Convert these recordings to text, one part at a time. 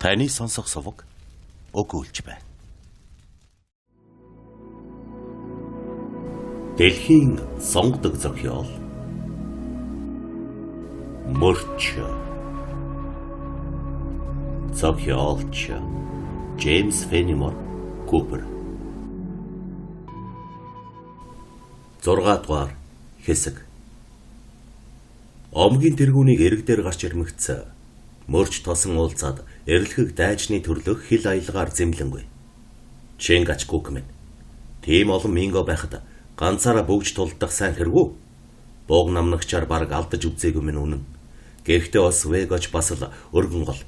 Таны сонсох суваг өгүүлж байна. Дэлхийн сонгодог зохиол Мөрч. Зохиолч Джеймс Фенимор Купер. 6 дугаар хэсэг. Омгийн тэргүүнийг эрэг дээр гарч ирмэгц мөрч тосон уулзаад эрэлхэг дайчны төрлөх хил аялгаар зэмлэнгүй. Чингачгүк минь. Тийм олон минго байхад ганцаараа бөгж тулдах сайн хэрэгүү. Бууг намнагчаар бараг алдаж үзээгүй минь үнэн. Гэхдээ бас вэгоч бас л өргөн гол.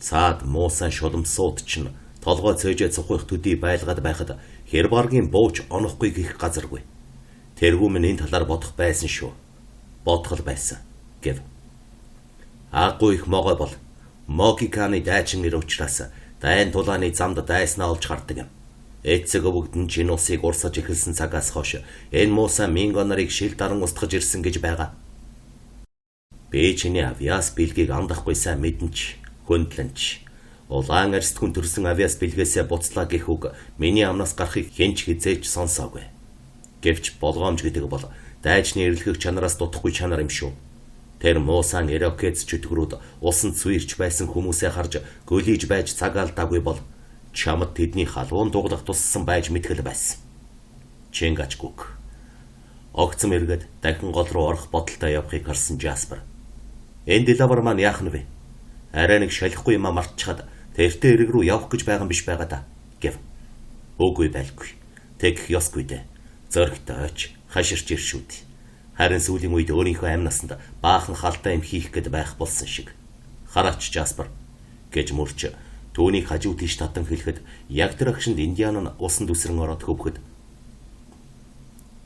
Цаад муусан шуламсууд чинь толгой цөөжээ цухуйх төдий байлгаад байхад хэр баргийн бууч онохгүй гих газаргүй. Тэргүү минь энэ талаар бодох байсан шүү. Бодох л байсан гэв. Аагүй их могой бол Могиканы дайчин нэр учраас дайн тулааны замд дайснаа олж гардаг юм. Эцэг өвөгдөн чин усыг урсаж эхэлсэн цагаас хойш энэ муусан Минго нарыг шил даран устгаж ирсэн гэж байгаа. Би чиний авиас бэлгийг андахгүй сайн мэдэнч хөндлөнч. Улаан арьст хүн төрсөн авиас бэлгээсээ буцлаа гэх үг миний амнаас гарахыг хэн ч хэзээ ч сонсоогүй. Гэвч болгоомж гэдэг бол дайчны эрэлхэг чанараас дутахгүй чанар юм шүү. Тэр муусан ирокез чөтгөрүүд усан цвэрч байсан хүмүүсээ харж гөлийж байж цаг алдаагүй бол чамд тэдний халуун дуглах туссан байж мэдгэл байсан. Чингачгүк. Огцом эргээд дахин гол руу орох бодолтой явахыг харсан Жаспер. Энэ Делавар маань яах нь вэ? Арай нэг шалихгүй юмаа мартчихад тэртээ эрэг рүү явах гэж байгаа юм биш байгаа да гэв. Үгүй байлгүй. Тэгэх ёсгүй дээ. Зөрөгтэй ойч хаширч ир шүү дээ. Харин сүүлийн үед өөрийнхөө амь насанд баахан халтай юм хийх гээд байх болсон шиг. Хараач Жаспер гэж мөрч түүнийг хажуу тийш татан хэлэхэд яг тэр агшинд Индиан нь усан дүсрэн ороод хөвөхөд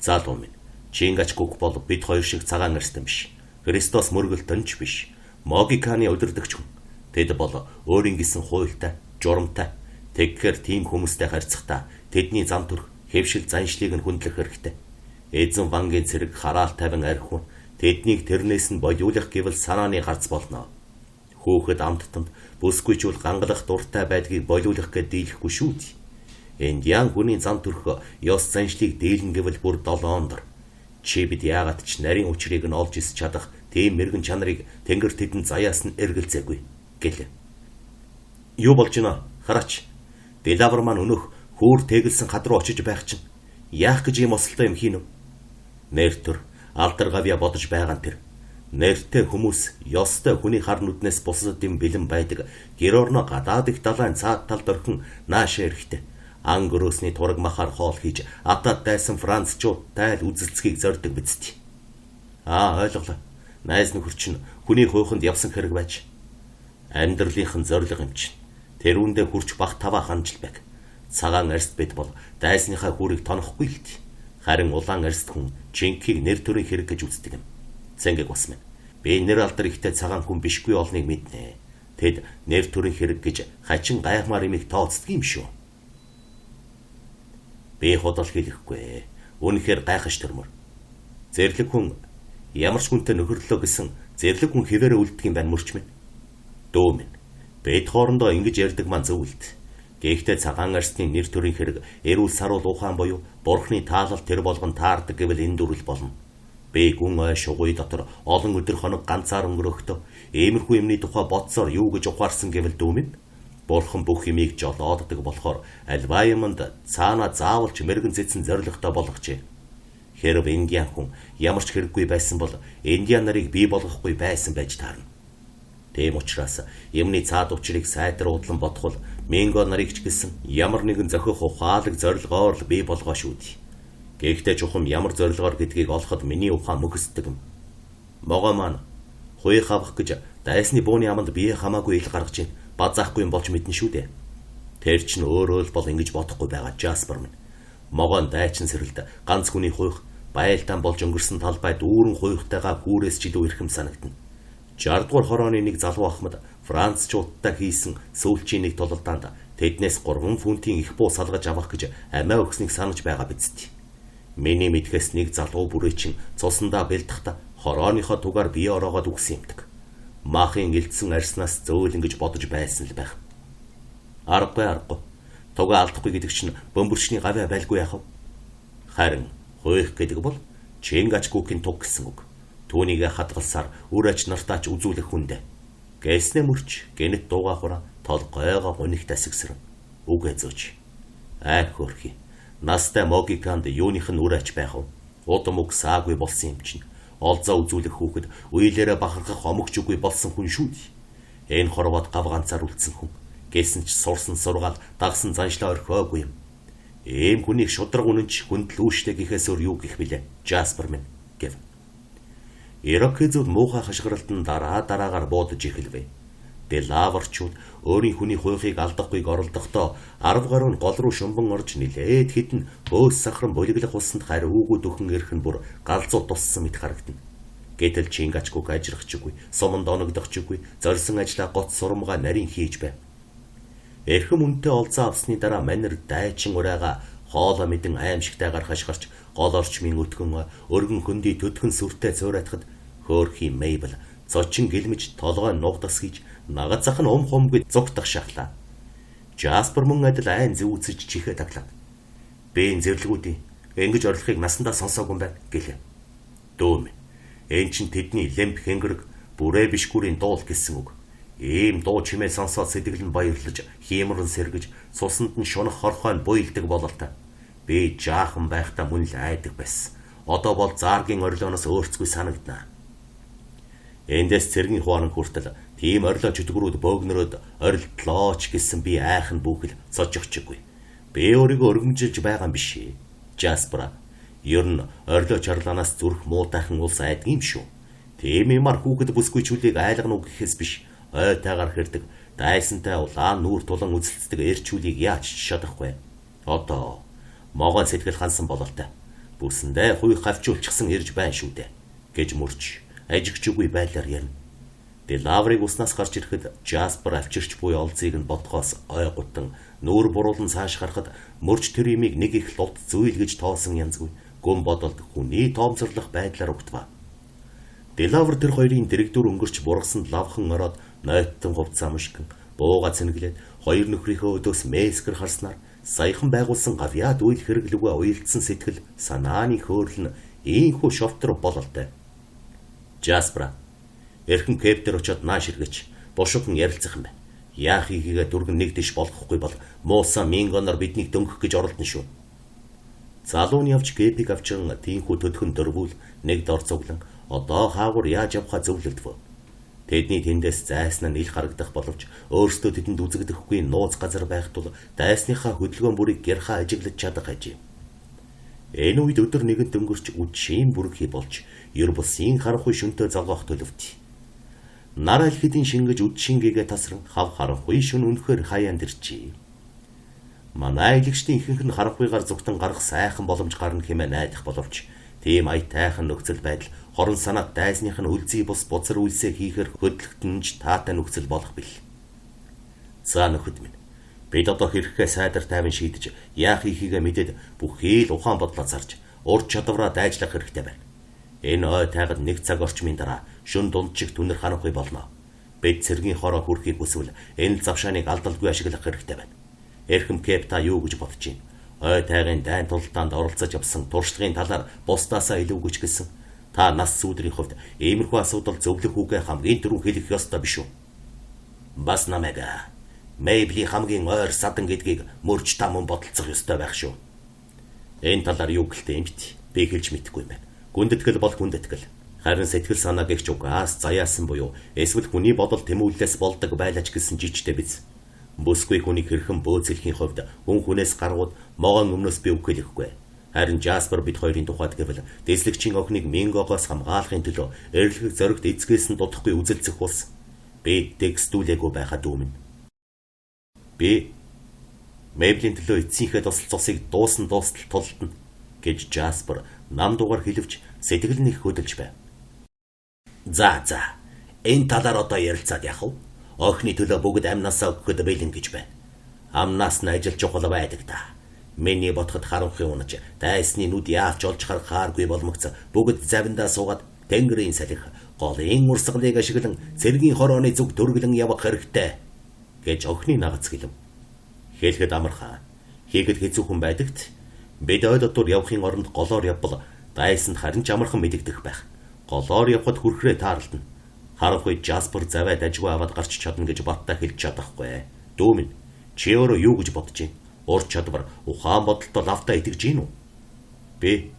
залуу минь Чингачгүк бол бид хоёр шиг цагаан арьстай биш. Христос мөргөлтөн ч биш. Могиканы удирдагч хүн. Тэд бол өөрийн гэсэн хуйлтай, журамтай. Тэгэхээр тийм хүмүүстэй харьцахдаа тэдний зам төрх, хэвшил заншлыг нь хүндлэх хэрэгтэй. Эзэн вангийн цэрэг хараал тавин архив тэднийг тэрнээс нь болиулах гэвэл санааны гарц болно. Хүүхэд амттанд бүсгүйчүүл гангалах дуртай байдгийг болиулах гээд дийлэхгүй шүү дээ. Индиан хүний зам төрх ёс заншлыг дийлнэ гэвэл бүр долоон дор. Чи бид яагаад ч нарийн учрыг нь олж ис чадах тийм мэрэгэн чанарыг тэнгэр тэдэн заяас нь эргэлзээгүй гэлээ. Юу болж байна? Хараач. Делавар маань өнөөх хөөр тэгэлсэн хад руу очиж байх чинь яах гэж ийм осолтой юм хийнв? Нэр төр алдар гавья бодож байгаа нь тэр. Нэртэй хүмүүс ёстой хүний хар нүднээс бусдад юм бэлэн байдаг. Гэр орноо гадаад их далайн цаад талд орхин наашаа эрэхтэй. Ан гөрөөсний тураг махаар хоол хийж атад дайсан францчуудтай л үзэлцгийг зорддог биз дээ. Аа ойлголоо. Найз нөхөр чинь хүний хуйханд явсан хэрэг байж. Амьдралынх нь зорилго юм чинь. Тэр үндэ хүрч бах таваа ханжил байг. Цагаан арьст бид бол дайсныхаа хүүрийг тонохгүй л дээ. Харин улаан арьст хүн Чинкийг нэр төрийн хэрэг гэж үздэг юм. Цэнгэг бас минь. Би нэр алдар ихтэй цагаан хүн бишгүй олныг мэднэ. Тэд нэр төрийн хэрэг гэж хачин гайхмаар имийг тооцдог юм шүү. Би худал хэлэхгүй. Үнэхээр гайхаж төрмөр. Зэрлэг хүн ямар ч хүнтэй нөхөрлөө гэсэн зэрлэг хүн хэвээрээ үлддэг юм байна мөрч минь. Дөө минь. Бид хоорондоо ингэж ярьдаг маань зөв үлд. Гэхдээ цагаан арьсны нэр төрийн хэрэг эрүүл саруул ухаан буюу бурхны таалал тэр болгон таардаг гэвэл энэ дүрэл болно. Би гүн ой шугуй дотор олон өдөр хоног ганцаар өнгөрөхдөө иймэрхүү юмны тухай бодсоор юу гэж ухаарсан гэвэл дүү минь. Бурхан бүх юмыг жолооддаг болохоор альва юмд цаана заавалч мэрэгэн зэцэн зоригтой болгожээ. Хэрв Индиан хүн ямар ч хэрэггүй байсан бол Индиан нарыг бий болгохгүй байсан байж таарна. Тийм учраас юмны цаад учрыг сайтар удлан бодох бол Минго нарыг ч гэсэн ямар нэгэн зохих ухаалаг зорилгоор л бий болгоо шүү дээ. Гэхдээ чухам ямар зорилгоор гэдгийг олоход миний ухаан мөхөсдөг юм. Могоо маань хуйх авах гэж дайсны бууны аманд бие хамаагүй ил гаргаж ийн базаахгүй юм болж мэднэ шүү дээ. Тэр чинь өөрөө л бол ингэж бодохгүй байгаа Жаспер минь. Могоон дайчин сэрэлд ганц хүний хуйх байлдаан болж өнгөрсөн талбай дүүрэн хуйхтайгаа хүүрээс ч илүү эрхэм санагдана. 60 дугаар хорооны нэг залуу ахмад Францчуудтай хийсэн сүүлчийн нэг тулалдаанд тэднээс 3 фунтын их буу салгаж авах гэж амиа өгснийг санаж байгаа биз дээ. Миний мэдхээс нэг залуу бүрээ чин цусандаа бэлдэхдээ хорооныхоо тугаар бие ороогоод үгсэн юмдаг. Махын элдсэн арьснаас зөөлөн гэж бодож байсан л байх. Аргагүй аргагүй. Тугаа алдахгүй гэдэг чинь бөмбөрчний гавьяа байлгүй яах вэ? Харин хуйх гэдэг бол Чингачгүкийн туг гэсэн үг. Түүнийг хадгалсаар үр ач нартаач үзүүлэх хүндэ. Гэснэ мөрч гэнэт дуугаа хураа толгойгоо гунигт асигсрэн үгээ зөөж. Ай хөөрхий. Настай Могиканд юуных нь үр ач байх вэ? Удам үг саагүй болсон юм чинь. Олзоо үзүүлэх хүүхэд үеилээрээ бахархах омогч үгүй болсон хүн шүү дээ. Энэ хорвоод гав ганцаар үлдсэн хүн. Гэсэн ч сурсан сургаал дагсан заншлаа орхиогүй юм. Ийм хүнийг шудраг үнэнч хүндлүүштэй гэхээс өөр юу гэх билээ? Жаспер минь гэв. Ирокезүүд муухай хашгиралд нь дараа дараагаар буудаж эхэлвэ. Делаварчууд өөрийн хүний хуйхыг алдахгүйг оролдохдоо 10 гаруй нь гол руу шумбан орж нилээд хідэн бөөс сахран булиглах усанд хариугүй дөхөн ирэх нь бүр галзуу туссан мэт харагдана. Гэтэл Чингачгүк ажрахчгүй, суманд оногдохчгүй, зорьсон ажлаа гоц сурамгаа нарийн хийж байв. Эрхэм үнэтэй олзоо авсны дараа манер дайчин урайга хоолой мэдэн аимшигтайгаар хашгирч гол орчмын өтгөн өргөн хөндий төдгөн сүртэй цуурайтахад хөөрхий Мейбл зочин гэлмэж толгой нугдас хийж нагад зах нь ум хумгүй зугтах шахлаа. Жаспер мөн адил айн зүүцэж чихээ таглаа. Би энэ зэрлэгүүдийн ингэж орлохыг насандаа сонсоогүй юм байна гэлээ. Дөө минь. Эн чин тэдний лемп хэнгэрэг бүрээ бишгүүрийн дуул гэсэн үг. Ийм дуу чимээ сонсоод сэтгэл нь баярлаж, хийморон сэргэж, цуснд нь шунах хорхой нь буйлдаг бололтой. Би жаахан байхдаа мөн л айдаг байсан. Одоо бол зааргийн орилооноос өөрцгүй санагдана. Эндээс цэргийн хуаран хүртэл тийм орилоо чөтгөрүүд бөөгнөрөөд орилдлоо ч гэсэн би айх нь бүхэл сожигчгүй. Би өөрийгөө өргөмжилж байгаа юм биш ээ. Жаспер ер нь орилоо чарлаанаас зүрх муутайхан улс айдаг юм шүү. Тийм юмар хүүхэд бүсгүй чүлийг айлгана уу гэхээс биш ойтайгаар хэрдэг дайсантай улаан нүүр тулан үзэлцдэг эрчүүлийг яаж ч чадахгүй. Одоо могоон сэтгэл хансан бололтой. Бүрсэндээ хуй хавчуулчихсан ирж байна шүү дээ гэж мөрч ажигчгүй байдлаар ярина. Делаврыг уснаас гарч ирэхэд Жаспер авчирч буй олзыг нь бодгоос ой гутан нүүр буруулан цааш гарахад мөрч тэр имийг нэг их лут зүйл гэж тоосон янзгүй гүн бодолд хүний тоомсорлох байдлаар угтваа. Делавр тэр хоёрын дэрэгдүр өнгөрч бургасанд лавхан ороод нойтон хувцас амшигхан бууга цэнгэлээд хоёр нөхрийнхөө өдөөс мэскэр харснаар саяхан байгуулсан гавьяат үйл хэрэглүгэ уялдсан сэтгэл санааны хөөрөл нь ийхүү шовтор бололтой. Жаспра эрхэм кэптер очоод нааш эргэж бушуухан ярилцах юм байна. Яах хийгээ дүргэн нэг дэш болгохгүй бол муусан мингоноор биднийг дөнгөх гэж оролдоно шүү. Залуу нь явж гэпийг авчиран тийхүү төдхөн дөрвүүл нэг дор цуглан одоо хаагур яаж явахаа зөвлөлдвө. Тэдний тэндээс зайсан нь ил харагдах боловч өөрсдөө тэдэнд үзэгдэхгүй нууц газар байх тул дайсныхаа хөдөлгөөн бүрийг гярхаа ажиглаж чадах ажээ. Энэ үед өдөр нэгэнт өнгөрч үдшийн бүрхий болж ер бусын харанхуй шөнтөө золгоох төлөвт. Нар аль хэдийн шингэж үдшийн гээгээ тасран хав харанхуй шүн үнэхээр хаяанд ирчээ. Манай аялагчдын ихэнх нь харанхуйгаар зүгтэн гарах сайхан боломж гарна хэмээн найдах боловч тийм аятайхан нөхцөл байдал хорон санаат дайсных нь үлзий бус бузар үлсээ хийхээр хөдлөгдөн ч таатай нөхцөл болох бил. За нөхөд минь бид одоо хэрэгхээ сайдар тайван шийдэж яах хийхийгээ мэдээд бүхий л ухаан бодлоо зарж ур чадвараа дайжлах хэрэгтэй байна. Энэ ой тайгад нэг цаг орчмын дараа шөн дунд чиг түнэр харанхуй болно. Бид цэргийн хороо хүрэхийг хүсвэл энэ завшааныг алдалгүй ашиглах хэрэгтэй байна. Эрхэм Кэп та юу гэж бодож байна? Ой тайгын дайн тултаанд оролцож явсан туршлагын талаар бусдаасаа илүү гэж хэлсэн. Та нас сүүдрийн хувьд иймэрхүү асуудал зөвлөх үгээ хамгийн түрүү хэлэх ёстой биш үү? Бас намайг Мейбли хамгийн ойр садан гэдгийг мөрч та мөн бодолцох ёстой байх шүү. Энэ талаар юу гэлтэй юм бит? Би хэлж мэдэхгүй юм байна. Гүндэтгэл бол гүндэтгэл. Харин сэтгэл санаа гихч угаас заяасан буюу эсвэл хүний бодол тэмүүллээс болдог байлаач гэсэн жижигтэй биз. Бүсгүй хүнийг хэрхэн бөөцөлхийн хувьд хүн хүнээс гаргууд могоон өмнөөс би үг хэлэхгүй. Харин Жаспер бид хоёрын тухайд гэвэл дэслэгчийн охиныг Мингогоос хамгаалахын төлөө эрлэх зоригт эцгээс нь дутахгүй үзэлцэх улс. Би текстүүлээгүй байхад өмнө. Би Мейблийн төлөө эцсийнхээ тусал цусыг дуусан дуустал тултна гэж Жаспер нам дугаар хэлвч сэтгэл нь их хөдөлж байв. За за. Энэ талаар одоо ярилцаад яах вэ? Охины төлөө бүгд амнасаа өгөхөд бэлэн гэж байна. Амнаас нь ажил чухал байдаг та. Миний бодоход харанхуй унаж, дайсны нүд яавч олж харахааргүй болмогц бүгд завиндаа суугаад тэнгэрийн салхи голын урсгалыг ашиглан цэргийн хорооны зүг дөргөлөн явах хэрэгтэй гэж охины нагац хэлв. Хэлэхэд амархан. Хийхэд хэцүүхэн байдагт бид ой дотор явахын оронд голоор явбал дайсанд харин ч амархан мэдэгдэх байх. Голоор явхад хүрхрээ тааралдана. Харанхуй Жаспер завай дажгүй аваад гарч чадна гэж баттай хэлж чадахгүй. Дүү минь, чи өөрөө юу гэж бодож байна? Ур чадвар, ухаан бодолтой лавтаа итгэж гин үү? Би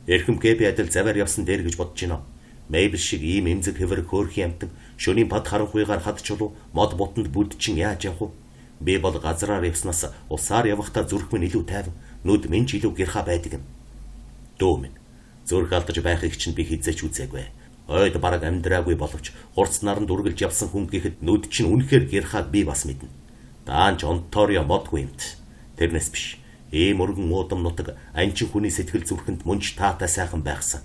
эрхэм Кэби адил заваар явсан дээр гэж бодож байна. Мейбл шиг ийм эмзэг хэвэр хөөрхөн амтан шөнийн пад харанхуйгаар хад чулуу мод бутанд бүдчин яаж явах вэ? Би бол газраар явснаас усаар явахдаа зүрх минь илүү тайван, нүд минь ч илүү гэрхаа байдаг юм. Дүү минь, зүрх алдаж байхыг чинь би хизээч үзээгүй. Ойд бараг амьдраагүй боловч хурц наранд үргэлж явсан хүн гэхэд нүд чинь үнэхээр гэрхааг би бас мэднэ. Даанч Онтарио модгүй юмт. Тэрнээс биш. Ийм өргөн уудам нутаг анчин хүний сэтгэл зүрхэнд мөн ч таатай сайхан байхсан.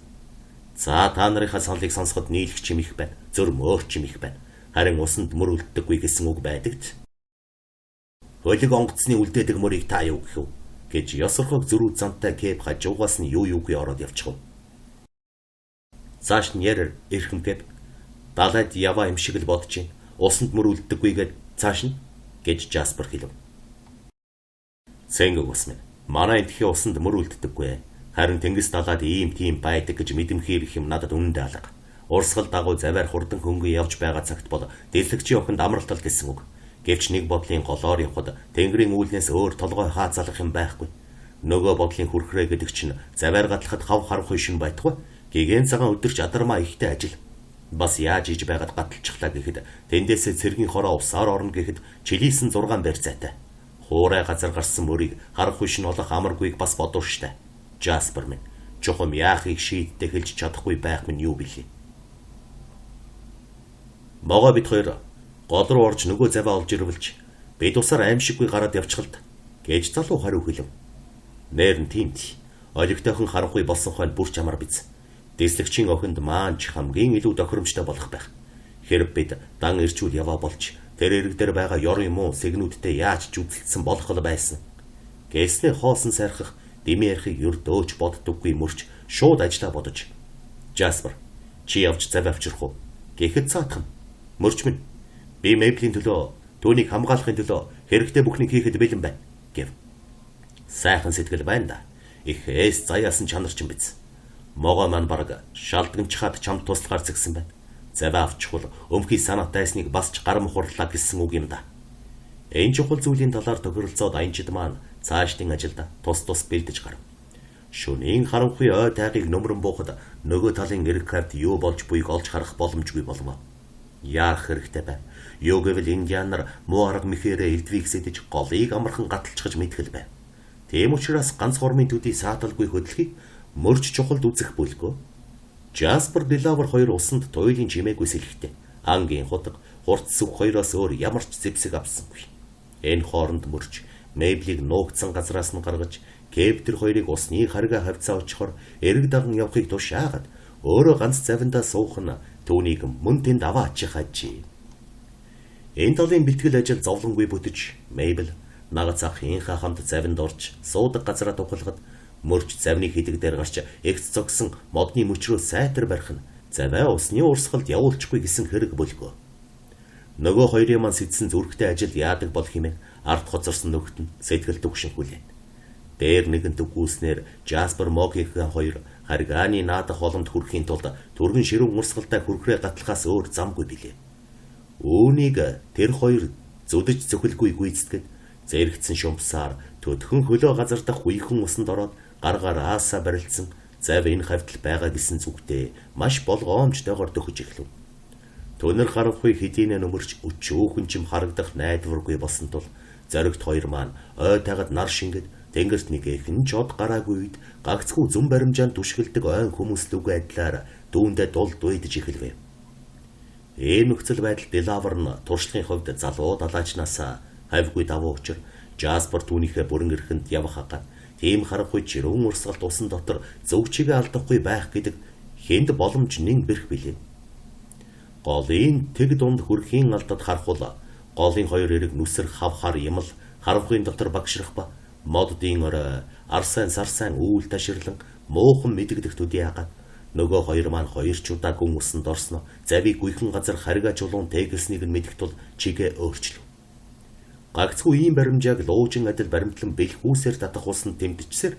За та нарынхаа саналыг сонсоход нийлэх чим их байна. Зөр мөөр чим их байна. Харин усанд мөр үлддэггүй гэсэн үг байдагт. Хөлөг онгоцны үлдээдэг мөрийг та юу гэв гэж ёсорхог зөрүү зантай Кэп хажуугаас нь юу юугүй ороод явчихв. Цааш нь ярэр эрхэм Кэп далайд яваа юм шиг л бодож байна. Усанд мөр үлддэггүйгээд цааш нь гэж Жаспер хэлв. Цэнгэг ус минь. Манай энтхийн усанд мөр үлддэггүй. Харин тэнгис далайд ийм тийм байдаг гэж мэдэмхийлэх юм надад үнэндээ алга. Урсгал дагуу завиар хурдан хөнгөн явж байгаа цагт бол дэлгэгчийн охинд амралтал гэсэн үг. Гэвч нэг бодлын голоор явхад тэнгэрийн үүлнээс өөр толгой хаацалах юм байхгүй. Нөгөө бодлын хүрхрээ гэдэг чинь завиар гатлахад хав харанхуй шин байтугай гэгээн цагаан өдөрч адармаа ихтэй ажил. Бас яаж иж байгаад гаталчихлаа гэхэд тэндээсээ цэргийн хороо усаар орно гэхэд чилийсэн 6 байр зайтай. Хуурай газар гарсан мөрийг харанхуй шин олох амаргүйг бас бодууштай. Жаспер минь чухам яахыг шийдтэй хэлж чадахгүй байх минь юу билээ. Могой бид хоёр гол руу орж нөгөө завиа олж ирвэлж бид усаар аимшиггүй гараад явчихалд гэж залуу хариу хэлв. Нэр нь тиймд. Олигтойхон харанхуй болсон хойно бүр чамар биз. Дислэгчийн охинд маанч хамгийн илүү тохиромжтой болох байх. Хэрв бид дан ирчүүл яваа болж тэр ирэг дээр байгаа ёр юм уу сэгнүүдтэй яаж ч үзэлдсэн болох л байсан. Гэснээ хоосон сайрхах дэмий ярихыг ердөөч боддоггүй мөрч шууд ажлаа бодож. Жаспер чи явж завь авчрах уу? Гэхэд цаатах. Мөрч минь би Мейблийн төлөө түүнийг хамгаалахын төлөө хэрэгтэй бүхнийг хийхэд бэлэн байна гэв. Сайхан сэтгэл байна да. Их эс заяасан чанар чинь биз. Могой маань бараг шалдганчхаад чамд туслахаар зэгсэн байна. Завиа авчихвал өмхий санаатай байсныг бас ч гар мухарлаа гэсэн үг юм да. Энэ чухал зүйлийн талаар тохиролцоод аянчид маань цаашдын ажилда тус тус бэлдэж гарав. Шөнийн харанхуй ой тайгыг нөмрөн буухад нөгөө талын эрэг хавьд юу болж буйг олж харах боломжгүй болов. Яарах хэрэгтэй байв. Юу гэвэл индиан нар муу арга мэхээрээ элдвийг сэдэж голыг амархан гаталчихаж мэдхэл байв. Тийм учраас ганц хормын төдий сааталгүй хөдлөхийг мөрч чухалд үзэх бүлгөө. Жаспер Делавер хоёр усанд туйлын чимээгүй сэлэхтэй. Ангийн хутга, хурц сүх хоёроос өөр ямар ч зэвсэг авсангүй. Энэ хооронд мөрч Мейблийг нуугдсан газраас нь гаргаж Кэп тэр хоёрыг усны харгаа хавьцаа очихоор эрэг даган явахыг тушаагаад өөрөө ганц завиндаа суух нь түүнийг мөн тэнд аваа ачих ажээ. Энэ талын бэлтгэл ажил зовлонгүй бүтэж Мейбл нагаз ах инхаа хамт завинд орж суудаг газараа тухалгад мөрч завны хэдэг дээр гарч эгц зогсон модны мөчрөө сайтар барих нь завиа усны урсгалд явуулчихгүй гэсэн хэрэг бөлгөө. Нөгөө хоёрын маань сэтсэн зүрхтэй ажил яадаг бол хэмээн ард хоцорсон нөхд нь сэтгэл түгшин хүлээн. Дээр нэгэн төггүүлснээр Жаспер Мокихэн хоёр харгааны наадах боломд хүрэхийн тулд түргэн ширүүн урсгалтай хүрхрээ гатлахаас өөр замгүй билээ. Үүнийг тэр хоёр зүдэж цөхөлгүй гүйцэтгэд зэрэгцэн шумсаар төдхөн хөлөө газар дах үехэн усанд ороод гар гараасаа барилцсан завь энэ хавьд л байгаа гэсэн зүгтээ маш болгоомжтойгоор дөхөж эхлэв. Төнөр харанхуй хэдийнэ нөмөрч өчөөхөн чим харагдах найдваргүй болсон тул зоригт хоёр маань ой тагад нар шингэд тэнгэрт нэг эхэн ч од гараагүй үед гагцхүү зүм баримжаанд түшгэлдэг ойн хүмүүс лүгэ адилаар дүүндээ дул дуйдаж эхэлвэ. Ийм нөхцөл байдал Делавер нь туршлагын хувьд залуу далаачнаас хавьгүй давуу учир Жаспер түүнийхээ бүрэн эрхэнд явах хагаад тийм харанхуй чирүүн урсгалд усан дотор зөв чигээ алдахгүй байх гэдэг хүнд боломж нэн бэрх билээ. Голын тэг дунд хөрхийн алдад харахвал голын хоёр эрэг нүсэр хав хар юм л харанхуйн дотор багшрах ба моддын орой арсан сарсан үүл таширлан муухан мэдэгдэх төдий хагаад нөгөө хоёр маань хоёр ч удаа гүн усанд орсноо завийг гүйхэн газар харгаа чулуун тэгэлснийг нь мэдэх тул чигээ өөрчлөв. Гагцхүү ийм баримжааг луужин адил баримтлан бэлхүүсээр татах усанд тэмдчихсээр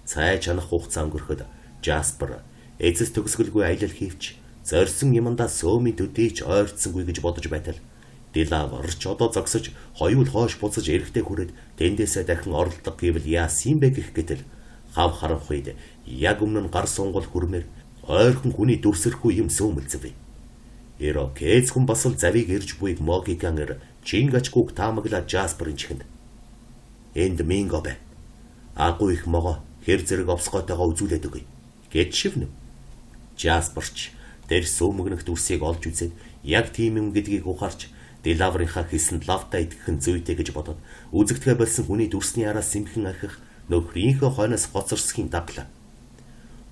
цай чанах хугацаа өнгөрөхөд Жаспер эцэс төгсгөлгүй аялал хийвч зорьсон юмдаа сөөмийн төдий ч ойртсонгүй гэж бодож байтал Делаварч одоо зогсож хоёул хоош буцаж эрэхтэй хүрээд тэндээсээ дахин оролдлого гэвэл яасан бэ гэх гэтэл хав харанхуйд яг өмнө нь гар сунгал хүрмээр ойрхон хүний дүрсэрхүү юм сөөмөлзөв. Ирокез хүн бас л завийг ирж буйг Могикан эр Чингачгүйг таамаглаа Жасперын чихэнд. Энд Минго бай. Агуу их могоо хэр зэрэг овсгойтойгоо үзүүлээд өгье гэж шивнэ. Жасперч тэр сөөмөгнөх дүрсийг олж үзээд яг тийм юм гэдгийг ухаарч Делаврынхаа хэлсэнд лавтай итгэх нь зүйтэй гэж бодоод үзэгдэхэ болсон хүний дүрсний араас сэмхэн архих нөхрийнхөө хойноос хоцорсхийн даглаа.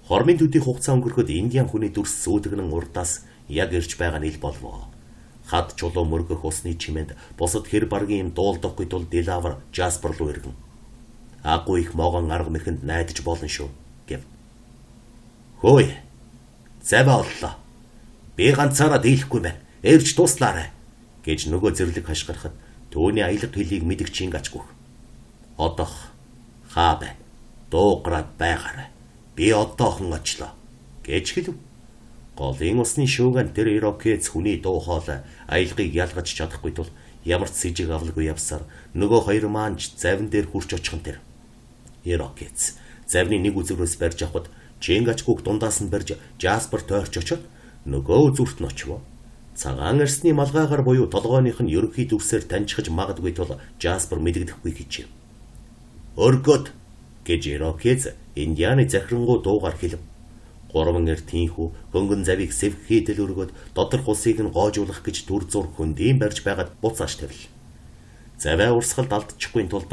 Хормын төдий хугацаа өнгөрөхөд Индиан хүний дүрс сүүдэгнэн урдаас яг ирж байгаа нь ил болвоо. Хад чулуу мөргөх усны чимээнд бусад хэр баргийн юм дуулдахгүй тул Делавр Жаспер руу иргэн. Агуу их могон арга мэхэнд найдаж болно шүү гэв. Хөөе. Заваа оллоо. Би ганцаараа дийлэхгүй байна. Ээрч туслаарай гэж нөгөө зэрлэг хашгирахад түүний аялга хэлийг мэдэх Чингачгүйх. Одох хаа байна. Дуугараад байгаарай. Би одоохон очлоо гэж хэлв. Голын усны шүүгэн тэр ирокез хүний дуу хоолой аялгыг ялгаж чадахгүй тул ямар ч сэжиг авалгүй явсаар нөгөө хоёр маань ч завин дээр хүрч очих нь тэр. Ирокез завны нэг үзврээс барьж авахд Чингачгүйг дундаас нь барьж Жаспер тойрч очоод нөгөө үзүрт нь очив. Цагаан арсны малгайгаар буюу толгойных нь ерөнхий дүрсээр таньчихаж магадгүй тул Жаспер мэдэгдэхгүй хичээв. Өргөд гэж Ирокез Индианы захирангуй дуугаар хэлв. Гурван эр тийнхүү хөнгөн завийг сэвхийдэл өргөд доторх усыг нь гоожуулах гэж түр зур хөндийн барьж байгаад буцааш тавил. Завиа урсгалд алдчихгүй тулд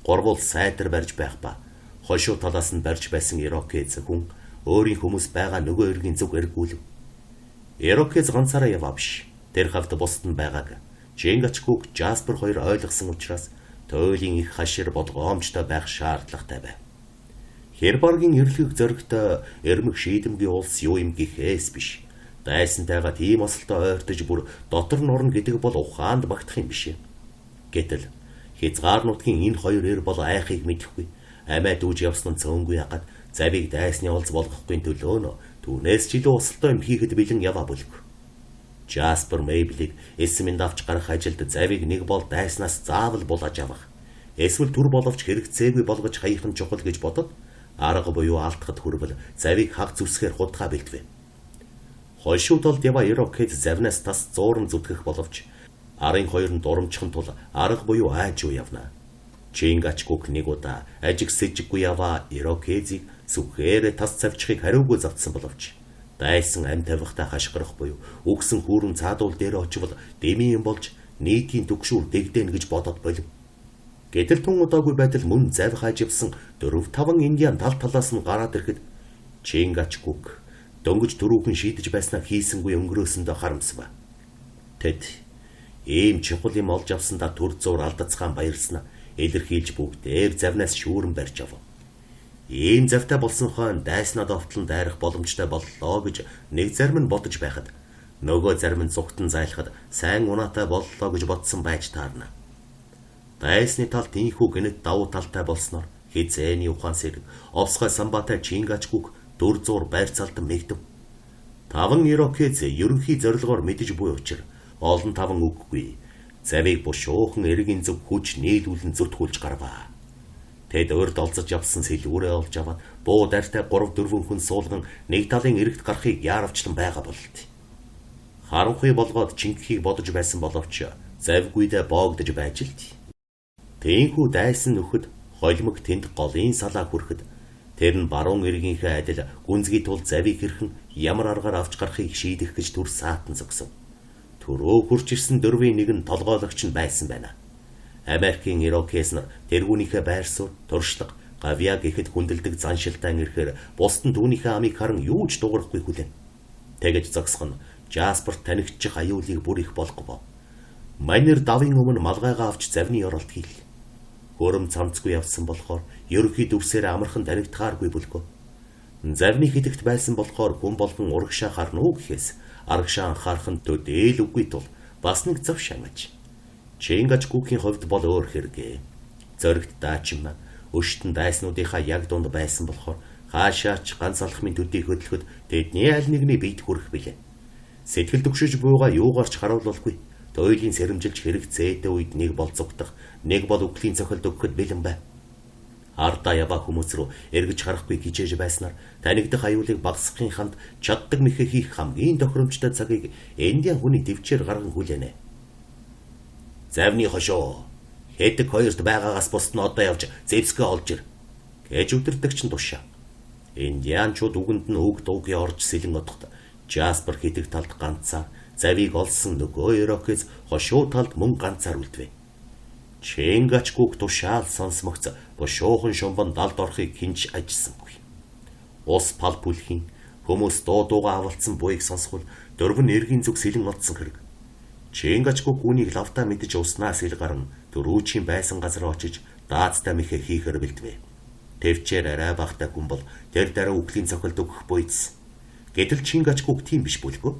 гурвуул сайтар барьж байх ба хошуу талаас нь барьж байсан Ирокез хүн өөрийн хүмүүс байгаа нөгөө эргийн зүг эргүүлв. Ирокез ганцаараа яваа биш. Тэр хавьд бусад нь байгааг Чингачгүйг Жаспер хоёр ойлгосон учраас туйлын их хашир болгоомжтой байх шаардлагатай байв. Хербаргийн эрлэг зоригтой эрмэг шийдэмгий улс юу юм гэхээс биш. Дайсантайгаа тийм осолтой ойртож бүр дотор нь орно гэдэг бол ухаанд багтах юм биш. Гэтэл хязгаар нутгийн энэ хоёр эр бол айхыг мэдэхгүй. Амиа дүүж явсан нь цөөнгүй ягаад завийг дайсны олз болгохгүй төлөө нь түүнээс ч илүү осолтой юм хийхэд бэлэн яваа бүлэг. Жаспер Мейблийг эсмэнд авч гарах ажилд завийг нэг бол дайснаас заавал булааж авах. Эсвэл түр боловч хэрэгцээгүй болгож хаях нь чухал гэж бодод арга буюу алтахад хүрвэл завийг хаг зүсгээр худгаа бэлтвэ. Хойшуу талд яваа Ирокез завнаас тас зууран зүтгэх боловч арын хоёр нь дурамчхан тул арга буюу айжуу явна. Чингачгүйг нэг удаа ажиг сэжиггүй яваа Ирокезийг сүхээр тас цавчихыг хариугүй завтсан боловч дайсан ам тавихтай хашгирах буюу үгсэн хүүрэн цаадуул дээр очивол дэмий юм болж нийтийн түгшүүр дэгдэнэ гэж бодоод болив. Гэтэл тун удаагүй байтал мөн зав хайж явсан 4-5 индиан тал талаас нь гараад ирэхэд Чингачгүйг дөнгөж түрүүхэн шийдэж байснаа хийсэнгүй өнгөрөөсөндөө харамсав. Тэд ийм чухал юм олж авсандаа төр зуур алдацгаан баярлснаа илэрхийлж бүгдээр завнаас шүүрэн барьж ав. Ийм завтай болсон хойно дайснаа довтлон дайрах боломжтой боллоо гэж нэг зарим нь бодож байхад нөгөө зарим нь зүгтэн зайлахад сайн унаатай боллоо гэж бодсон байж таарна. Дайсны талд ийхүү гэнэт давуу талтай болсноор хизээний ухаан сэрэг овсгой самбаатай Чингачгүйг дүр зуур байрцаалтан мэгдэв. Таван ирокез ерөнхий зорилгоор мэдэж буй учир олон таван үггүй завийг бушуухан эргийн зүг хүч нийлүүлэн зүтгүүлж гарваа. Тэд урд олзож явсан сэлүүрээ олж аваад буу дайртай 3-4 хүн суулган нэг талын эрэгт гарахыг яаравчлан байгаа бололт. Харанхуй болгоод чингэхийг бодож байсан боловч завгүйдээ боогдож байж л Тэнхүү дайсан нөхөд холимог тэнд голын салаа хүрэхэд тэр нь баруун эргийнхээ адил гүнзгий тул завийг хэрхэн ямар аргаар авч гарахыг шийдэх гэж түр саатан зогсов. Төрөө хурж ирсэн дөрвийн нэг нь толгойлогч нь байсан байна. Америкийн ирокез нар тэргүүнийхээ байр суурь, туршлага, гавьяа гэхэд хүндэлдэг заншилтай ирэхээр бусд нь түүнийхээ амийг харан юу ч дуурахгүй хүлээн. Тэгэж зогсох нь Жасперт танигдчих аюулыг бүр их болгов. Манер давын өмнө малгайгаа авч завны оролт хийл. Хөрөм цамцгүй явсан болохоор ерөнхий дүрсээр амархан танигдахааргүй бүлгөө. Завны хидэгт байсан болохоор хүн болгон урагшаа харна уу гэхээс арагшаа анхаарах нь төдийл үгүй тул бас нэг зав шангаж. Чингачгүкийн хувьд бол өөр хэрэг. Зоригт даачин өштөн дайснуудынхаа яг дунд байсан болохоор хаашаач ганц алхмын төдий хөдлөхөд тэдний аль нэгний биед хүрэх билээ. Сэтгэл төгшөж буугаа юугаар ч харуулвалгүй. Туйлын сэрэмжилж хэрэгцээтэй үед нэг бол зугтах, нэг бол үхлийн цохилд өгөхөд бэлэн байв. Ардаа яваа хүмүүс рүү эргэж харахгүй хичээж байснаар танигдах аюулыг багасгахын хамт чаддаг мэхэ хийх хамгийн тохиромжтой цагийг Индиан хүний төвчээр гарган хүлээнэ. Завны хошоо хэдэг хоёрт байгаагаас бусд нь одоо явж зэвсгээ олж ир гэж өдөртөгч нь тушаа. Индианчууд үгэнд нь үг дуугүй орж сэлэн одоход Жаспер хэдэг талд ганцаар завийг олсон нөгөө Ирокез хошуу талд мөн ганцаар үлдвэ. Чингачгүйг тушаал сонсмогц бушуухан шумбан далд орохыг хинч ажилласангүй. Ус пал бүлхийн хүмүүс дуу дууга авалцсан буйг сонсхол дөрвөн эргийн зүг сэлэн одсон хэрэг. Чингачгүй гүнийг лавтаа мэдэж уснаас ил гарan төрүүчийн байсан газар очиж даацтай мэхэ хийхээр бэлдвэ. Тэвчээр арай багтай хүн бол тэр дараа үхлийн цохилд өгөх буйц. Гэтэл Чингачгүйг тийм биш бүлгөө.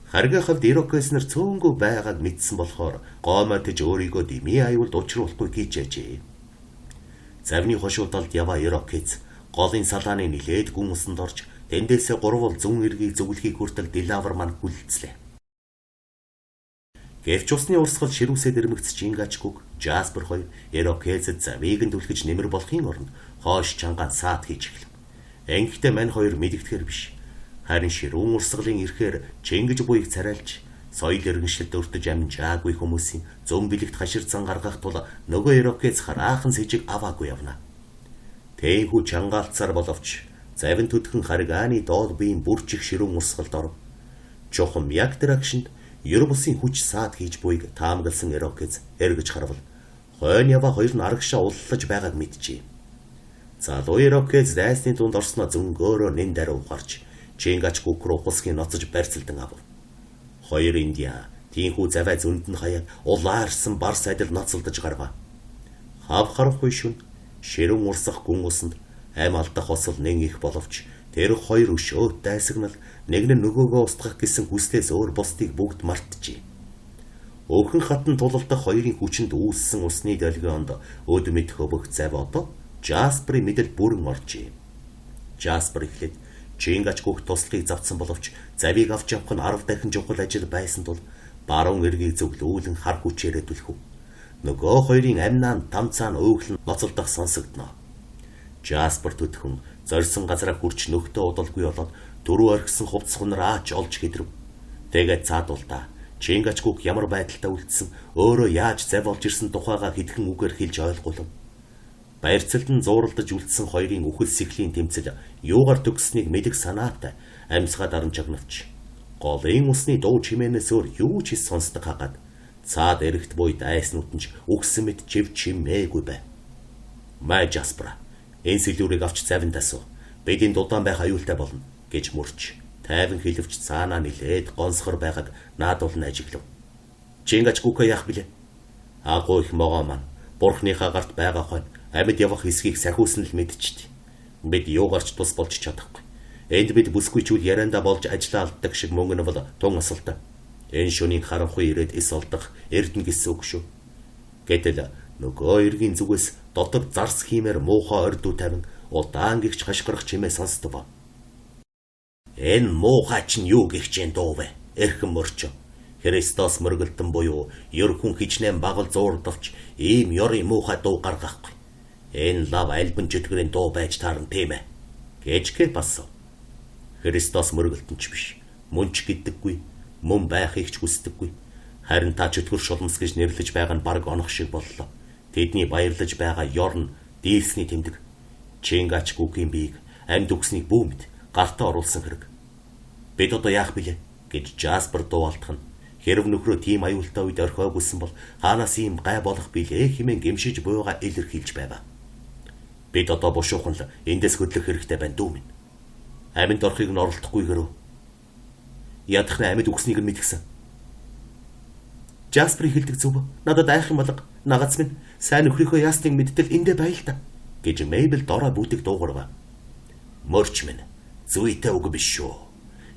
Харгийн хавьд Ирокез нар цөөнгөө байгааг мэдсэн болохоор гоомотож өөрийгөө дэмий аюулд учруулахгүй гिचээжээ. Завны хошуу талд яваа Ирокез голын салааны нилээд гүн усанд орж тэндээсээ гурвал зүүн эргийг зөвлөхийг хүртэл Делавер маань хүлцлээ. Гэвч усны урсгал ширүүсээд ирмэгц Чингачгүг, Жаспер хоёр Ирокезэд завийг нь түлхэж нэмэр болохын оронд хоош чангаан саад хийж эхлэв. Ингэхдээ мань хоёр мэдэгдэхэр биш. Харин ширүүн урсгалын ирэхээр Чингэж буйг царайлж соёл иргэншилд өртөж амжаагүй хүмүүсийн зүүн бэлэгт хашир зан гаргах тул нөгөө Ирокез хараахан сэжиг аваагүй явна. Тээнхүү чангаалцсаар боловч завин төдхөн харигааны доод биеийн бүрчих ширүүн урсгалд оров. Чухам яг тэр агшинд ер бусын хүч саад хийж буйг таамагласан Ирокез эргэж харвал хойно яваа хоёр нь арагшаа уллаж байгааг мэджээ. Залуу Ирокез дайсны дунд орсноо зөнгөөрөө нэн даруй гарч Чингачгүк рүү хусгийн ноцож барьцалдан авав. Хоёр Индиа тийхүү завай зөнд нь хаяад улаарсан барс адил ноцолдож гарва. Хав харанхуй шүн ширүүн урсах гүн усанд ам алдах осол нэн их боловч тэр хоёр өшөөт дайсагнал нэг нь нөгөөгөө устгах гэсэн хүслээс өөр бусдыг бүгд мартжээ. Өхөн хатан тулалдах хоёрын хүчинд үүссэн усны долгионд өд мэд хөвөх зав одоо Жасперийн мэдэл бүрэн оржээ. Жаспер эхлээд Чингачгүйх туслахыг завдсан боловч завийг авч явах нь 10 дахин чухал ажил байсан тул баруун эргийг зөвлүүлэн хар хүчээрээ түлхэв. Нөгөө хоёрын амнаа тамцаа нь өөхлөн ноцолдох сонсогдно. Жаспер төдхөн зорьсон газараа хүрч нөхдөө удалгүй болоод дөрөв орхисон хувцас хунар аач олж хэдрэв. Тэгээд цаадулдаа Чингачгүйг ямар байдалтай үлдсэн өөрөө яаж зав олж ирсэн тухайгаа хэдхэн үгээр хэлж ойлгуулав. Баярцалдан зууралдаж үлдсэн хоёрын үхэл сэхлийн тэмцэл юугаар төгссөнийг мэдэх санаатай амьсгаа даран чагнавч. Голын усны дуу чимээнээс өөр юу ч хис сонсдог хагаад цаад эрэгт буй дайснууд нь ч үхсэн мэт чив чимээгүй байв. Май Жаспра, энэ сэлүүрийг авч завиндаас бид энд удаан байх аюултай болно гэж мөрч тайван хэлвч цаанаа нилээд гонсгор байгааг наадуулан ажиглав. Чингачгүкээ яах билээ? Агуу их могоо маань бурхныхаа гарт байгаа хойно амьд явах хэсгийг сахиусан л мэдчихдээ. Бид юугаарч тус болж чадахгүй. Энд бид бүсгүйчүүд яриандаа болж ажлаа алддаг шиг мөнгө нь бол тун асалтай. Энэ шөнийн харанхуй ирээд эс олдох эрдэнэ гэсэн үг шүү. Гэтэл нөгөө эргийн зүгээс дотор зарс хиймээр муухай ордуу тавин удаан гихч хашгирах чимээ сонсдов. Энэ муухай чинь юу гих чинь дуу вэ? Эрхэм мөрчөө. Христос мөргөлдөн буюу ер хүн хичнээн багал зуурдавч ийм ёрын муухай дуу гаргахгүй. Энэ лав альбан чөтгөрийн дуу байж таарна тийм ээ. Гэжгээ басв. Христос мөргөлдөн ч биш. Мөн ч гэдэггүй. Мөн байхыг ч хүсдэггүй. Харин та чөтгөр шулмс гэж нэрлэж байгаа нь бараг онох шиг боллоо. Тэдний баярлаж байгаа ёр нь дийлсний тэмдэг. Чингачгүгийн биеийг амьд үгснийг бүү мэд гартаа оруулсан хэрэг. Бид одоо яах билээ гэж Жаспер дуу алдах нь хэрв нөхрөө тийм аюултай үед орхиогүйсэн бол хаанаас ийм гай болох билээ хэмээн гэмшиж буйгаа илэрхийлж байв. Бид одоо бушуухан л эндээс хөдлөх хэрэгтэй байна дүү минь. Амьд орохыг нь оролдохгүйгээрөө. Ядах нь амьд үгснийг нь мэдгсэн. Жасперийн хэлдэг зөв. Надад айх юм алга. Нагац минь сайн нөхрийнхөө яасныг мэдтэл эндээ байл та гэж Мейбл дорой бүдэг дуугарв. Мөрч минь зүйтэй үг биш шүү.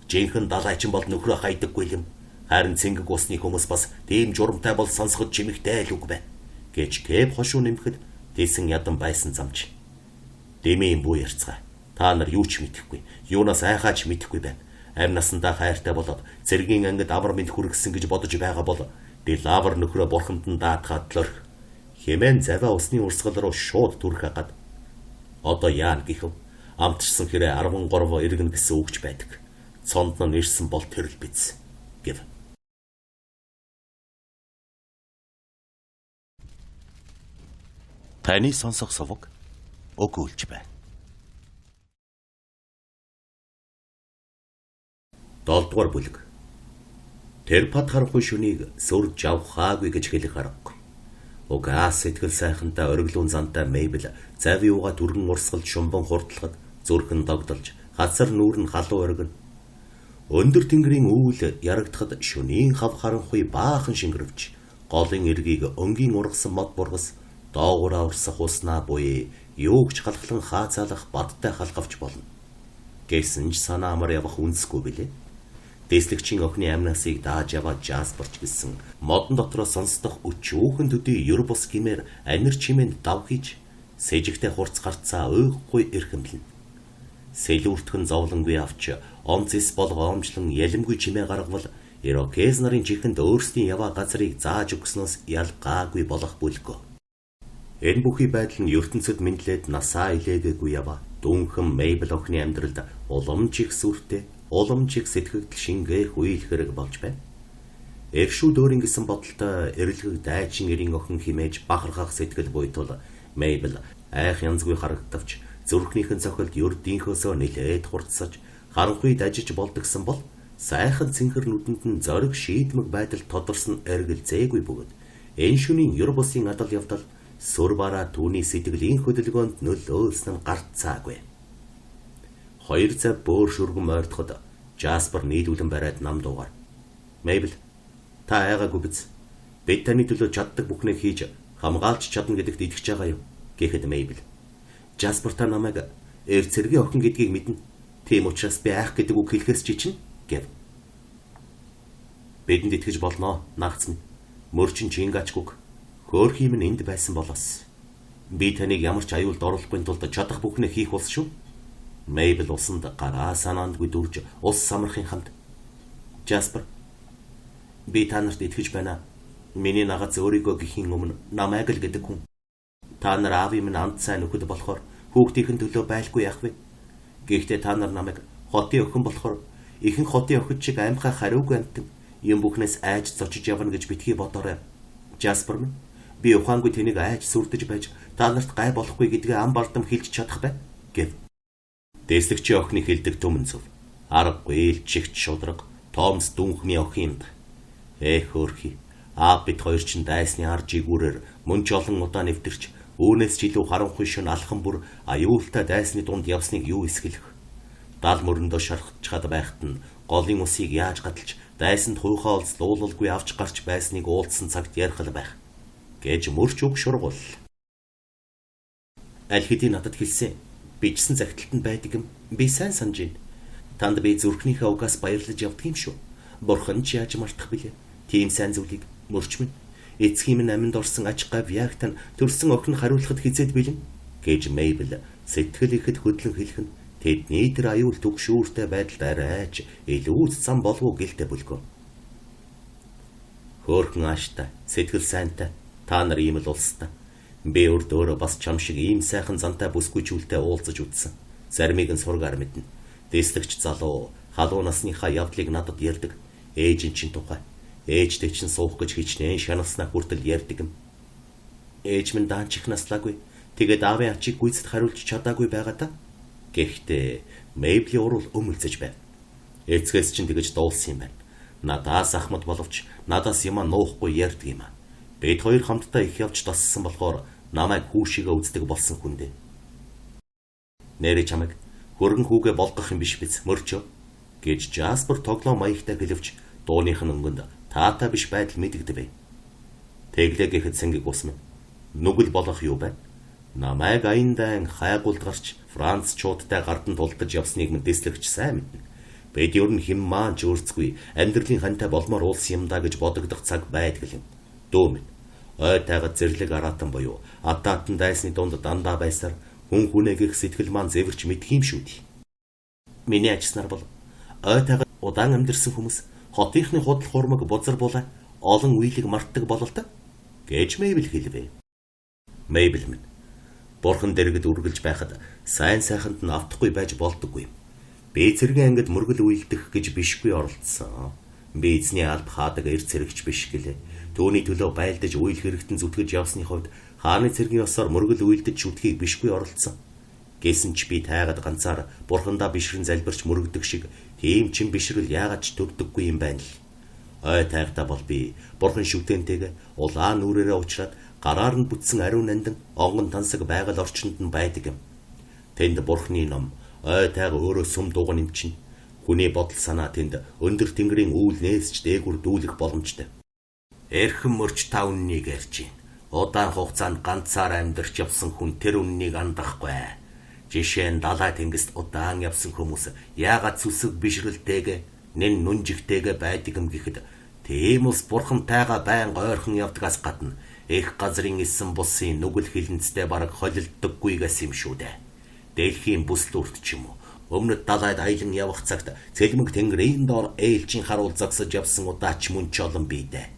Жинхэнэ далайчин бол нөхрөө хайдаггүй юм. Харин цэнгэг усны хүмүүс бас тийм журамтай бол сонсоход чимэгтэй л үг байна гэж Кэб хошуу нэмэхэд тэсэн ядан байсан замч. Дэмийн бүү ярьцгаа. Та нар юу ч мэдэхгүй. Юунаас айхаач мэдэхгүй байна. Амь насандаа хайртай болоод цэргийн ангид амар мэд хүргэсэн гэж бодож байгаа бол Делавр нөхрөө бурханд нь даатгаад лөрх. Хэмээн завиа усны урсгал руу шууд түрх хагаад. Одоо яана гэхэв. Амтчсан хэрэг 13 иргэн гэсэн үгч байдаг. Цонд нь ирсэн бол тэр л биз гэв. Таны сонсох суваг өгүүлж байна. 7 дугаар бүлэг. Тэр пад харанхуй шүнийг сүр жавхаагүй гэж хэлэх аргагүй. Угаас сэтгэл сайхантай ориглон зантай Мейбл зав юугаа түргэн урсгалд шумбан хурдлахад зүрхэн догдолж хацар нүүр нь халуун оргино. Өндөр тэнгэрийн өвөл ярагдахад шөнийн хав харанхуй баахан шингэрвч голын эргийг өнгийн ургасан мод бургас доогуураа урсах уснаа буй юугч халахлан хаацаалах бадтай халгавч болно. Гэсэн ч санаа амар явах үнсгүй билээ. Дээслэгчийн охины амнасыг дааж яваад Жаспарч гэсэн модон дотроо сонсдох өчүүхэн төдий ер бус гимээр анир чимээнд дав хийж сэжигтэй хурц гарцаа уйхгүй эрхэмлэнэ. Сэлүүртгэн зовлонгүй авч онц эс болго оомжлон ялимгүй чимээ гаргавал Ирокез нарын чихэнд өөрсдийн яваа газрыг зааж өгснөөс ялгаагүй болох бүлгөө. Энэ бүхий байдал нь ертөнцид мэдлээд насаа илээгээгүй яваа дүүнхэн Мейбл охины амьдралд улам ч их сүртэй, улам ч их сэтгэгдэл шингээх үйл хэрэг болж байна. Эршүүд өөрийн гэсэн бодолтой эрэлхэг дайчин эрийн охин химээж бахархах сэтгэл буйтул Мейбл айх янзгүй харагдавч зүрхнийхэн цохилд ердийнхөөсөө нилээд хурцсаж харанхуй дажиж болдгсон бол сайхан цэнхэр нүдэнд нь зориг шийдмэг байдал тодорсон эргэлзээгүй бөгөөд энэ шөнийн ер бусын адал явдал сүр бараа түүний сэтгэлийн хөдөлгөөнд нөлөөлсөн нь гарцаагүй. Хоёр зав бөөр шүргэн мойрдоход Жаспер нийлүүлэн бариад нам дуугаар. Мейбл та айгаагүй биз? Бид таны төлөө чаддаг бүхнээ хийж хамгаалж чадна гэдэгт итгэж байгаа юм гэхэд Мейбл. Жаспер та намайг эр цэргийн охин гэдгийг мэднэ. Тийм учраас би айх гэдэг үг хэлэхээс чичнэ гэв. Бидэнд итгэж болно наагц минь. Мөрчин Чингачгүг хөөх юм нь энд байсан болоос. Би таныг ямар ч аюулд оруулахгүй тулд чадах бүхнээ хийх улс шүү. Мейбл усанд гараа санаандгүй дүрж ус самрахын хамт. Жаспер би та нарт итгэж байна. Миний нагац өөрийгөө гэхийн өмнө намайг л гэдэг хүн. Та нар аавын минь анд сайн нөхөд болохоор хүүхдийнхэн төлөө байлгүй яах вэ? Гэхдээ та нар намайг хотын охин болохоор ихэнх хотын охид шиг амьхаа хариугүй амтан юм бүхнээс айж зочиж явна гэж битгий бодоорой. Жаспер минь би ухаангүй тэнийг айж сүрдэж байж та нарт гай болохгүй гэдгээ ам бардам хэлж чадах бай гэв. Дээслэгчийн охины хэлдэг түмэн зөв. Аргагүй л чигт шудраг Томс дүүнхний охин юмд. Эх хөөрхий. Аав бид хоёр чинь дайсны ар жигүүрээр мөн ч олон удаа нэвтэрч үүнээс ч илүү харанхуй шөн алхан бүр аюултай дайсны дунд явсныг юу эсгэлэх. Дал мөрөндөө шархчхад байхад нь голын усыг яаж гадалж дайсанд хуйхаа олзлуулалгүй авч гарч байсныг уулзсан цагт ярих л байх гэж мөрч үг шургуул. Аль хэдийн надад хэлсэн. Бичсэн захидалт нь байдаг юм. Би сайн санаж байна. Танд би зүрхнийхээ угаас баярлаж явдаг юм шүү. Бурхан ч яаж мартах билээ. Тийм сайн зүйлийг мөрч минь. Эцгийн минь аминд орсон аж гав яг тань төрсөн охин хариулахад хизээд бэлэн гэж Мейбл сэтгэл ихэд хөдлөн хэлэх нь тэдний тэр аюул түгшүүртэй байдалд арайч илүү зам болов уу гэлтэй бүлгөө. Хөөхөн ааштай, сэтгэл сайнтай та нар ийм л улстай. Би урд өөрөө бас чам шиг ийм сайхан зантай бүсгүйчүүлтэй уулзаж үзсэн. Заримыг нь сургаар мэднэ. Дээслэгч залуу халуун насныхаа явдлыг надад ярьдаг. Ээж нь чинь тухай. Ээжтэй чинь суух гэж хичнээн шаналснаа хүртэл ярьдаг юм. Ээж минь даанч их наслаагүй. Тэгээд аавын ачийг гүйцэд хариулж чадаагүй байгаа та. Гэхдээ Мейблийн урал өмөлцөж байв. Эцгээс чинь тэгэж дуулсан юм байна. Надаас ахмад боловч надаас юмаа нуухгүй ярьдаг юм аа. Бид хоёр хамтдаа их явж дассан болохоор намайг хүүшигээ үздэг болсон хүн дээ. Нэрээ чамайг хөргөн хүүгээ болгох юм биш биз мөрчөө гэж Жаспер тоглоом маягтай хэлвч дууных нь өнгөнд таатай биш байдал мэдэгдэв. Тэглээ гэхэд цэнгэг ус минь нүгэл болох юу байна? Намайг аян дайн хайгуулд гарч Францчуудтай гардан тулдаж явсныг минь дэслэгч сайн мэднэ. Бид ер нь хэн маань ч өөрцгүй амьдралын хантай болмоор улс юм да гэж бодогдох цаг байдаг юм. Дүү минь ой тайгад зэрлэг араатан буюу атаатан дайсны дунд дандаа байсаар хүн хүнээгэх сэтгэл маань зэвэрч мэдх юм шүү дээ. Миний ажилласнаар бол ой тайгад удаан амьдэрсэн хүмүүс хотынхны худал хурмаг бузар булаа олон үеийг мартдаг бололтой гэж Мэйбл хэлвэ. Мэйбл минь бурхан дэргэд үргэлж байхад сайн сайханд нь автахгүй байж болдоггүй юм. Би цэргийн ангид мөргөл уйлдах гэж бишгүй оролцсон. Би эзний алба хаадаг эр цэрэгч биш гэлээ. Түүний төлөө байлдаж уйлах хэрэгтэн зүтгэж явсны хувьд хааны цэргийн ёсоор мөргөл уйлдаж шүтхийг бишгүй оролцсон. Гэсэн ч би тайгад ганцаар бурхандаа бишрэн залбирч мөрөгдөг шиг тийм чин бишрэл яагаад ч төрдөггүй юм байна л. Ой тайгадаа бол би бурхан шүтэнтэйг улаан нүрээрээ уучраад гараар нь бүтсэн ариун нандин онгон тансаг байгаль орчинд нь байдаг юм. Тэнд бурхны ном ой тайга өөрөө сүм дууган юм чинь. Хүний бодол санаа тэнд өндөр тэнгэрийн үүлнээс ч дээгүр дүүлэх боломжтой. Эрхэм мөрч та үннийг ярьж байна. Удаан хугацаанд ганцаар амьдарч явсан хүн тэр үннийг андахгүй. Жишээ нь далай тэнгист удаан явсан хүмүүс яагаад сүсэг бишрэлтэйг нэн нүнжигтэйг байдаг юм гэхэд тийм ус бурхантайгаа байнга ойрхон явдгаас гадна эх газрын эсэн бусын нүгэл хилэнцтэй бараг холилддоггүйгээс юм шүү дээ. Дэлхийн бүслүүрт ч юм уу өмнөд далайд аялан явах цагт цэлмэг тэнгэрийн доор ээлжийн харуул зогсож явсан удаач мөн ч олон бийдэ.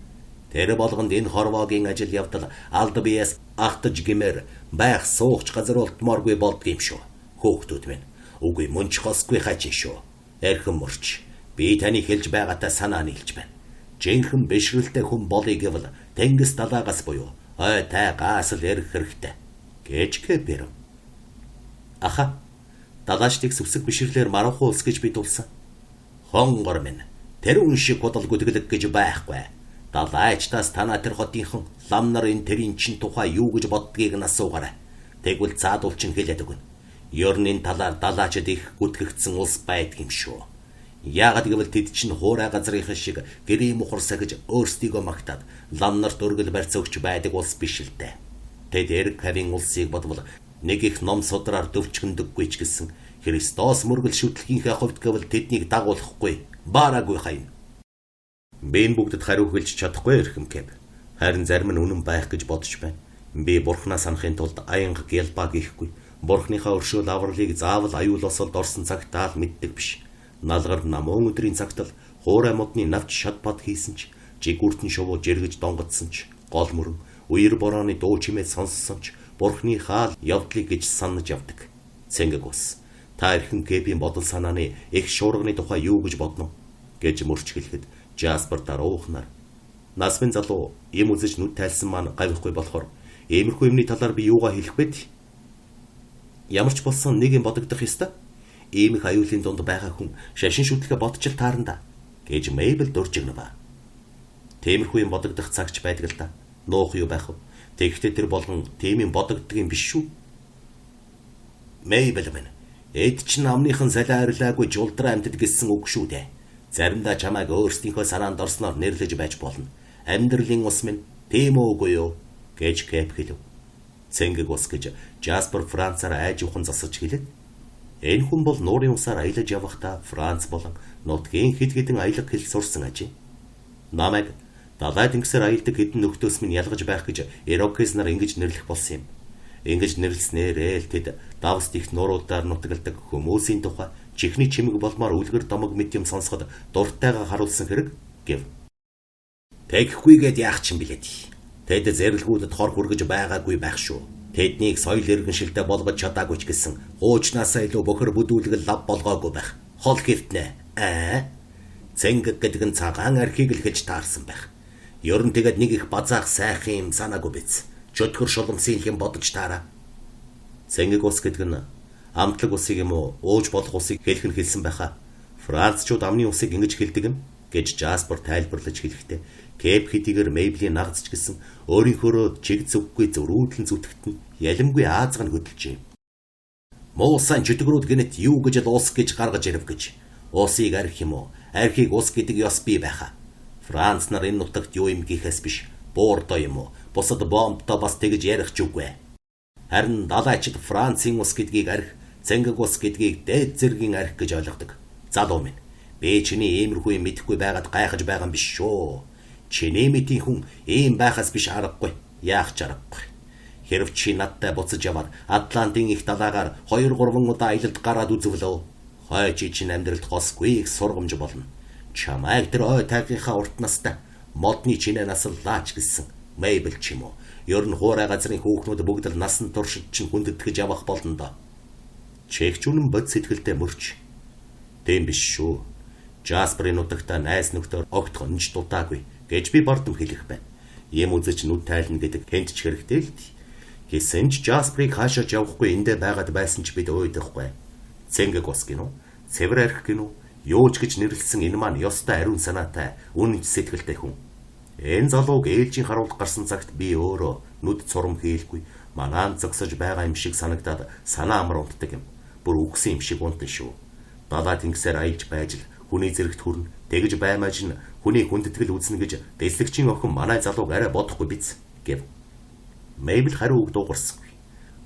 Тэр болгонд энэ хорвоогийн ажил явдал алд биеэс ахтаж гимээр байх суугч газар болтмооргүй болдго юм шүү. Хөөхтүүд минь үгүй мөн ч хосгүй хачин шүү. Эрхэм мөрч би таны хэлж байгаатай санаа нийлж байна. Жинхэнэ бишрэлтэй хүн болъё гэвэл тэнгис далаагаас буюу ой тайгаас л эрэх хэрэгтэй гэж Кэпер. Аха далаачдыг сүсэг бишрлээр марвах улс гэж би дулсан. Хонгор минь тэр үн шиг худал гүтгэлэг гэж байхгүй. Далайчдаас танаа тэр хотынхон лам нар энэ тэрийн чин тухай юу гэж боддгийг нь асуугаарай. Тэгвэл цаадуул чин хэлээд өгнө. Ер нь энэ талаар далаачид их гүтгэгдсэн улс байдаг юм шүү. Яагаад гэвэл тэд чинь хуурай газрынхан шиг гэрийн мухар сахиж өөрсдийгөө магтаад лам нарт өргөл барьц өгч байдаг улс биш л дээ. Тэд эрг хавийн улсыг бодвол нэг их ном судраар төвчгөндөггүй ч гэсэн Христос мөргөл шүтлгийнхээ хувьд гэвэл тэднийг дагуулахгүй баараагүй хайна. Би энэ бүгдэд хариу хэлж чадахгүй эрхэм Кэп. Харин зарим нь үнэн байх гэж бодож байна. Би бурхнаа санахын тулд аянга гялбаа гихгүй. Бурхныхаа өршөөл авралыг заавал аюул осолд орсон цагтаа л мэддэг биш. Налгар намуун өдрийн цагт л хуурай модны навч шат бад хийсэн ч жигүүртэн шувуу жиргэж донгодсон ч гол мөрөн үер борооны дуу чимээ сонссон ч бурхныхаа л явдлыг гэж санаж явдаг. Цэнгэг ус. Та эрхэм Кэпийн бодол санааны их шуурганы тухай юу гэж бодно гэж мөрч хэлэхэд Жаспер даруухнаар нас минь залуу юм үзэж нүд тайлсан маань гавихгүй болохоор иймэрхүү юмны талаар би юугаа хэлэх вэ? Ямар ч болсон нэг юм бодогдох ёстой. Ийм их аюулын дунд байгаа хүн шашин шүтлэхэ бодчил таарна да гэж Мэйбл дуржигнав. Тиймэрхүү юм бодогдох цагч байдаг л да. Нуух юу байх вэ? Тэгэхдээ тэр болгон тийм юм бодогддог юм биш шүү. Мэйбл минь эд чинь амныхан салиа арилаагүй жулдраа амьтад гэсэн үг шүү дээ. Заримдаа чамайг өөрсдийнхөө санаанд орсноор нэрлэж байж болно. Амьдралын ус минь тийм үү үгүй юу гэж Кэп хэлв. Цэнгэг ус гэж Жаспер Францаар айжуухан засаж хэлээд энэ хүн бол нуурын усаар аялаж явахдаа Франц болон нутгийн хэд хэдэн аялга хэл сурсан ажээ. Намайг далай тэнгисээр аялдаг хэдэн нөхдөөс минь ялгаж байх гэж Ирокез нар ингэж нэрлэх болсон юм. Ингэж нэрлснээрээ л тэд давс дих нууруудаар нутагладаг хүмүүсийн тухай чихний чимэг болмоор үлгэр домог мэт юм сонсоход дуртайгаа харуулсан хэрэг гэв. Тэгхгүйгээд яах чинь билээ. Тэд зэрлгүүдэд хор хүргэж байгаагүй байх шүү. Тэднийг соёл иргэншилтэй болгож чадаагүй ч гэсэн хуучнаасаа илүү бохир бүдүүлгэл лав болгоогүй байх. Хол хэвтнэ. Аа. Цэнгэг гэдэг нь цагаан архийг л хэлж таарсан байх. Ер нь тэгээд нэг их базаах сайхан юм санаагүй биз. Чөтгөр шуламсын юм бодож таараа. Цэнгэг ус гэдэг нь амтлаг усыг юм уу ууж болох усыг хэлэх нь хэлсэн байхаа. Францчууд амны усыг ингэж хэлдэг юм гэж Жаспер тайлбарлаж хэлэхдээ Кэп хэдийгээр Мэйблийн нагц ч гэсэн өөрийнхөөрөө чиг зүггүй зөрүүдлэн зүтгэт нь ялимгүй аазга нь хөдөлжээ. Муусан чөтгөрүүд гинэт юу гэж л ус гэж гаргаж ирэв гэж. Усыг арх юм уу? Архийг ус гэдэг ёс бий байхаа. Франц нар энэ нутагт юу юм гэхээс биш. Буурдоо юм уу? Бусад бомбтой бас тэгж ярих ч үгүй. Харин далайчид Францын ус гэдгийг арх, цэнгэг ус гэдгийг дээд зэргийн арх гэж ойлгодог. Залуу минь, Би чиний иймэрхүү юм мэдэхгүй байгаад гайхаж байгаа юм биш шүү. Чиний мэтийн хүн ийм байхаас биш аргагүй. Яах ч аргагүй. Хэрв чи надтай буцаж яваад Атлантын их далаагаар 2 3 удаа аялалд гараад үзвэлөө. Хой чи чинь амьдралд хосгүй их сургамж болно. Чамайг тэр ой тайгийнхаа урт настай модны чинээ насаллаач гэсэн Мейбл ч юм уу. Ер нь хуурай газрын хүүхнүүд бүгд л насан туршид чинь хүндэтгэж явах болно доо. Чэгч үнэн бод сэтгэлдээ мөрч. Тийм биш шүү. Жасперийн нутагта найз нөхдөр огт хонж дутаагүй гэж би бардам хэлэх байна. Юм үзэж нүд тайлна гэдэг хэнд ч хэрэгтэй л дээ. Гэсэн ч Жасперийг хаашаа ч явахгүй эндээ байгаад байсан ч бид уйдахгүй. Цэнгэг ус гинүү, цэвэр арх гинүү, юу ч гэж нэрлсэн энэ маань ёстой ариун санаатай, үнэнч сэтгэлтэй хүн. Энэ залууг ээлжийн харуулт гарсан цагт би өөрөө нүд цурам хийлгүй манаан зогсож байгаа юм шиг санагдаад санаа амар унтдаг юм. Бүр үхсэн юм шиг унтан шүү. Далаа тэнгисээр аялж байж л хүний зэрэгт хүрнэ. Тэгж баймааж нь хүний хүндэтгэл үзнэ гэж дэслэгчийн охин манай залууг арай бодохгүй биз гэв. Мейбл хариу үг дуугарсангүй.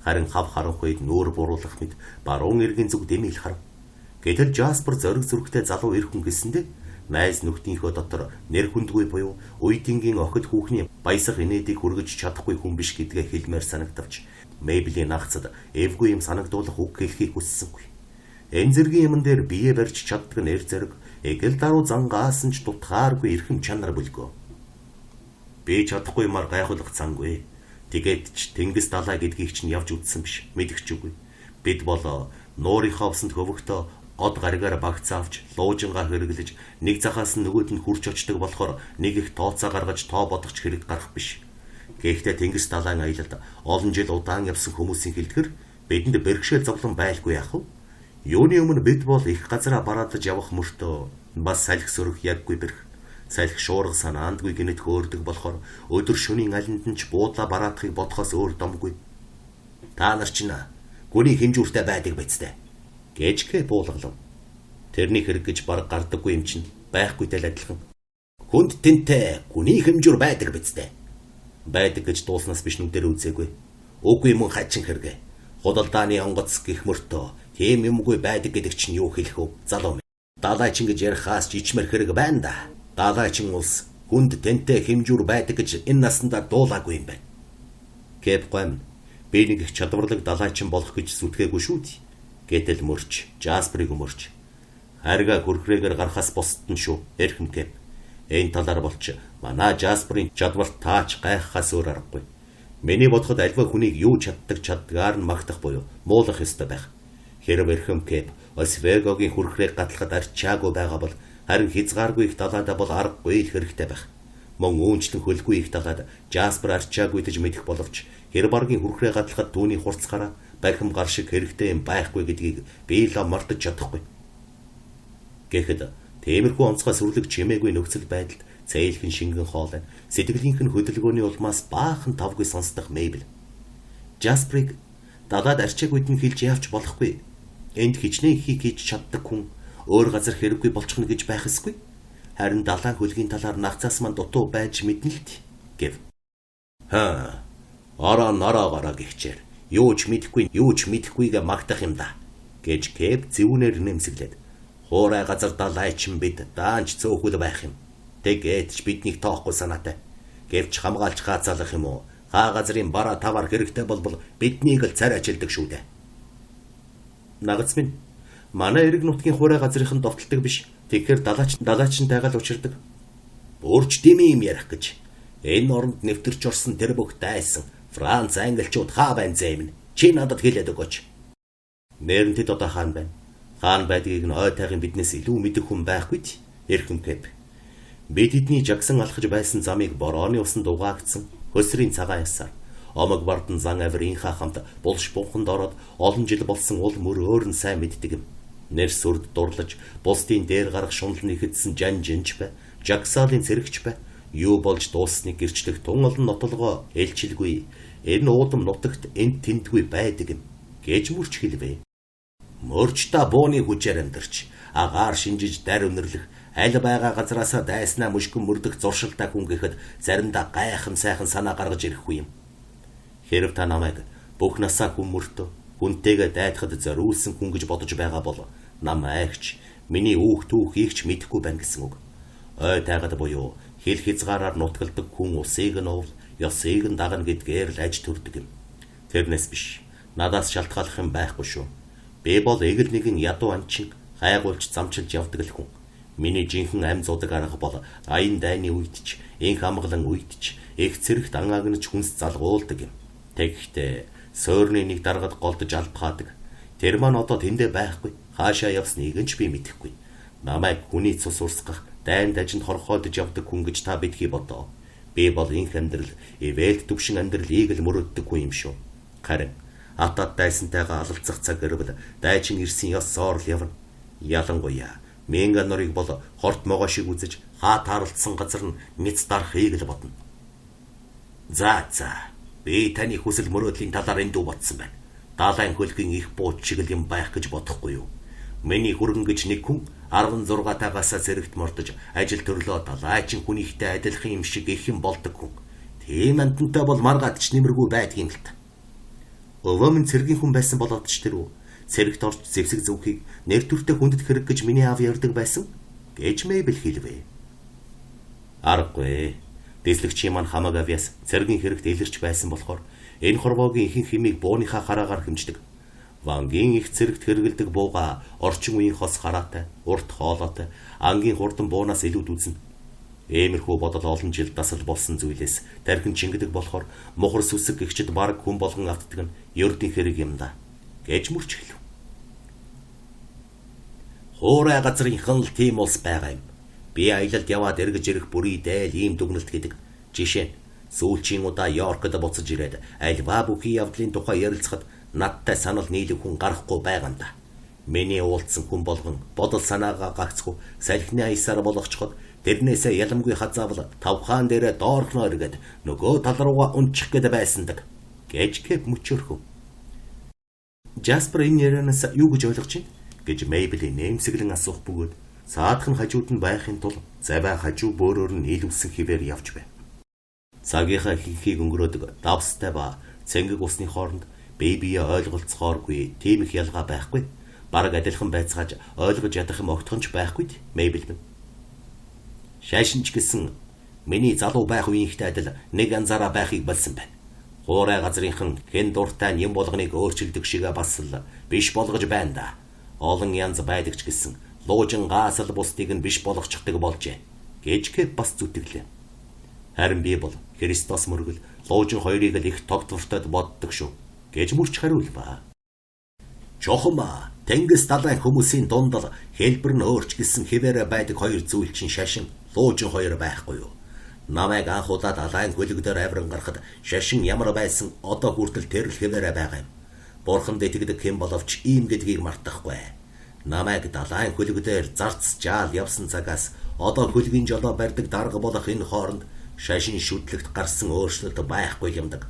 Харин хав харанхуйд нүүр буруулах мэт баруун эргийн зүг дэмийл харав. Гэтэл Жаспер зориг зүрхтэй залуу эр хүн гэсэндээ найз нөхдийнхөө дотор нэр хүндгүй буюу уйдингийн охид хүүхний баясах инээдийг хүргэж чадахгүй хүн биш гэдгээ хэлмээр санагдавч Мейблийн нагцад эвгүй юм санагдуулах үг хэлхийг хүссэнгүй. Энэ зэргийн юмн дээр бие барьж чаддаг нь эр зэрэг эгэл даруй зангаасан ч дутхааргүй эрхэм чанар бүлгөө. Би чадахгүй юмар гайхуулах цангүй. Тэгээд ч тэнгис далай гэдгийг чинь явж үзсэн биш, мэдэх ч үгүй. Бид бол нуурынхаа усанд хөвөгтөө од гаригаар багц авч луужингаа хэрэглэж нэг захаас нь нөгөөд нь хурж очдог болохоор нэг их тооцоо гаргаж тоо бодох ч хэрэг гарах биш. Гэхдээ тэнгис далайн аялалд олон жил удаан явсан хүмүүсийн хэлдгэр бидэнд бэрхшээл зовлон байлгүй яах вэ? Юуны өмнө бид бол их газараа бараадаж явах мөртөө бас салхи сөрөх яггүй бэрх. Салхи шуурга санаандгүй гинэт хөөрдөг болохоор өдөр шөнийн алинд нь ч буудлаа бараадахыг бодохоос өөр домгүй. Та нар чинь гүний хэмжүүртэй байдаг биз дээ гэж буулгалав. Тэрний хэрэг гэж баг гардаггүй юм чинь байхгүйтэй л адилхан. Хүнд тэнтэй гүний хэмжүүр байдаг биз дээ. Байдаг гэж дууснаас биш нүдээр үзээгүй. Үгүй мөн хачин хэрэг. Худалдааны онгоц гих мөртөө тийм юмгүй байдаг гэдэг чинь юу хэлэх вэ? Залуу минь. Далайчин гэж ярихаас ч ичмэр хэрэг байна да. Далайчин улс хүнд тэнтэй хэмжүүр байдаг гэж энэ насандаа дуулаагүй юм байна. Кэп гойм. Би нэг их чадварлаг далайчин болох гэж зүтгээгүй шүү дээ. Гэтэл мөрч, Жасперийг мөрч. Харгаа хөрхрээгээр гарахаас бусдад нь шүү, эрхэм Кэп. Энэ талаар болч манай Жасперийн чадварт таач гайхахаас өөр аргагүй. Миний бодоход альва хүнийг юу чаддаг чаддгаар нь магтах буюу муулах ёстой байх. Хэрв эрхэм Кэп Освегогийн хөрхрээг гатлахад арчаагүй байгаа бол харин хязгааргүй их далаадаа бол аргагүй л хэрэгтэй байх. Мөн үүнчлэн хөлгүй их далаад Жаспер арчаагүй гэж мэдэх боловч хэр баргийн хөрхрээ гатлахад түүний хурцгаараа бархим гар шиг хэрэгтэй юм байхгүй гэдгийг би л мартаж чадахгүй. Гэхэд тиймэрхүү онцгой сүрлэг чимээгүй нөхцөл байдалд цээлхэн шингэн хоолой сэтгэлийнх нь хөдөлгөөний улмаас баахан тавгүй сонсдох Мейбл. Жаспрыг далаад арчаагүйд нь хэлж явж болохгүй. Энд хичнээн ихийг хийж чаддаг хүн өөр газар хэрэггүй болчихно гэж байх эсгүй. Харин далайн хөлгийн талаар нагцаас мань дутуу байж мэднэ л гэв. Хаа. Ороо нороо гороо гихчээр юу ч мэдэхгүй, юу ч мэдэхгүйгээ магтах юм да гэж Кэп зэвүүнээр нэмсэглээд. Хуурай газар далайчин бид даанч цөөхөл байх юм. Тэгээд ч биднийг тоохгүй санаатай. Гэвч хамгаалж хаацаалах юм уу? Хаа газрын бараа тавар хэрэгтэй болбол биднийг л царайчилдаг шүү дээ. Нагац минь манай эрэг нутгийн хуурай газрынхан довтолдог биш. Тэгэхээр далайчинтайгаа л учирдаг. Бүрч дими юм ярих гэж. Энэ оронд нэвтэрч орсон тэр бүх дайсан Франц англичууд хаа байна зэм нь. Чи надад хэлээд өгөөч. Нэр нь тэд одоо хаана байна? Хаана байдгийг нь ой тайгын биднээс илүү мэдэх хүн байхгүй ч эрхэм Кэп. Бид тэдний жагсан алхаж байсан замыг борооны усанд угаагдсан хөсрийн цагаан ясаар омог бардан зан авир инхаа хамт булш бунханд ороод олон жил болсон ул мөр өөр нь сайн мэддэг юм. Нэр сүрд дурлаж бусдын дээр гарах шунал нь ихэдсэн жанжинч бай, жагсаалын цэрэгч бай. Юу болж дууссаныг гэрчлэх тун олон нотолгоо элчилгүй. Энэ уудам нутагт энд тэндгүй байдаг юм гэж мөрч хэлвэ. Мөрч та бууны хүчээр амьдарч агаар шинжиж дарь өнөрлөх аль байгаа газраасаа дайснаа мөшгөн мөрдөх зуршилтай хүн гэхэд заримдаа гайхам сайхан санаа гаргаж ирэхгүй юм. Хэрв та намайг бүх насаа хүн мөртөө хүнтэйгээ дайтахад зориулсан хүн гэж бодож байгаа бол нам айгч Миний үүх түүхийг ч мэдэхгүй байна гэсэн үг. Ой тайгад буюу хил хязгаараар нутгалдаг хүн усыг нь уувал ёсыг нь дагна гэдгээр л аж төрдөг юм. Тэрнээс биш. Надаас шалтгааллах юм байхгүй шүү. Би бол эгэл нэгэн ядуу анчин хайгуулж замчилж явдаг л хүн. Миний жинхэнэ ам зудаг арга бол аян дайны үед ч, инх амгалан үед ч их цэрэгт ангаагнаж хүнс залгуулдаг юм. Тэгэхдээ суурны нэг даргад голдож албахаадаг. Тэр маань одоо тэндээ байхгүй. Хаашаа явсныг нь ч би мэдэхгүй. Намайг хүний цус урсгах, дайн дажинд хорхоодож явдаг хүн гэж та битгий бодоо. Би бол инх амьдрал, ивэлт түвшин амьдралыг л мөрөөддөг хүн юм шүү. Харин атад дайсантайгаа алалцах цаг ирвэл дайчин ирсэн ёсоор л явна. Ялангуяа Менга нурыг бол хорт могоо шиг үзэж хаа тааралдсан газар нь няц дарахыг л бодно. За за. Би таны хүсэл мөрөөдлийн талаар эндүү бодсон байна. Далайн хөлгийн их бууч шиг л юм байх гэж бодохгүй юу? Миний хүргэн гэж нэг хүн 16 тагаасаа зэрэгт мордож ажил төрлөө далайчин хүнийхтэй адилхан юм шиг их юм болдог хүн. Тийм амтантай бол маргаад ч нэмэргүй байдаг юм л та. Өвөө минь цэргийн хүн байсан болоод ч тэр үү? Цэрэгт орж зэвсэг зөвхийг нэр төртөө хүндэт хэрэг гэж миний аав ярьдаг байсан гэж Мэйбл хэлвэ. Аргагүй. Дэслэгчийн маань хамаг авьяас цэргийн хэрэгт илэрч байсан болохоор энэ хорвоогийн ихэнх хэмийг бууныхаа хараагаар хэмждэг. Вангийн их цэрэгт хэрэгэлдэг бууга орчин үеийн хос хараатай, урт хоолойтой, ангийн хурдан буунаас илүүд үзнэ. Иймэрхүү бодол олон жил дасал болсон зүйлээс тархин чингэдэг болохоор мухар сүсэг гэгчд бараг хүн болгон автдаг нь ердийн хэрэг юм да гэж мөрч хэлв. Хуурай газрынхан л тийм улс байгаа юм. Би аялалд яваад эргэж ирэх бүрий дээл ийм дүгнэлт гэдэг. Жишээ нь сүүлчийн удаа Йоркд буцаж ирээд альва бүхий явдлын тухай ярилцахад надтай санал нийлэх хүн гарахгүй байгаа юм да. Миний уулзсан хүн болгон бодол санаагаа гагцхүү салхины аясаар болгочиход тэрнээсээ яламгүй хазаавал тавхаан дээрээ доорхноо эргээд нөгөө тал руугаа унчих гээд байсандаг гэж Кэп мөчөөрхөв. Жаспер энэ ярианаас юу гэж ойлгож байна гэж Мейблийн нэмсэглэн асуух бөгөөд саадах нь хажууд нь байхын тулд завай хажуу бөөрөөр нь нийлүүлсэн хിവэр явж байв. Цагийнхаа ихэнхийг өнгөрөөдөг давстай ба цэнгэг усны хооронд бие биеэ ойлголцохооргүй тийм их ялгаа байхгүй. Бараг адилхан байцгааж ойлгож ядах юм огтхон ч байхгүй Мейбл минь. Шашин ч гэсэн миний залуу байх үеийнхтэй адил нэг анзаараа байхыг болсон байна. Хуурай газрынхан хэн дуртай нь юм болгоныг өөрчилдөг шигэ бас л биш болгож байна да. Олон янз байдаг ч гэсэн луужин гаасал бусдыг нь биш болгочихдаг болжээ гэж Кэп бас зүтгэлээ. Харин би бол Христос мөргөл луужин хоёрыг л их тогтвортойд боддог шүү гэж мөрч хариулваа. Чухам тэнгис далайн хүмүүсийн дунд л хэлбэр нь өөрч гэсэн хэвээрээ байдаг хоёр зүйл чинь шашин луужин хоёр байхгүй юу? Намайг анх удаа далайн хөлөг дээр авиран гарахад шашин ямар байсан одоо хүртэл тэр л хэвээрээ байгаа юм. Бурханд итгэдэг хэн боловч ийм гэдгийг мартахгүй. Намайг далайн хөлөг дээр зарц жаал явсан цагаас одоо хөлгийн жолоо барьдаг дарга болох энэ хооронд шашин шүтлэгт гарсан өөрчлөлт байхгүй юмдаг.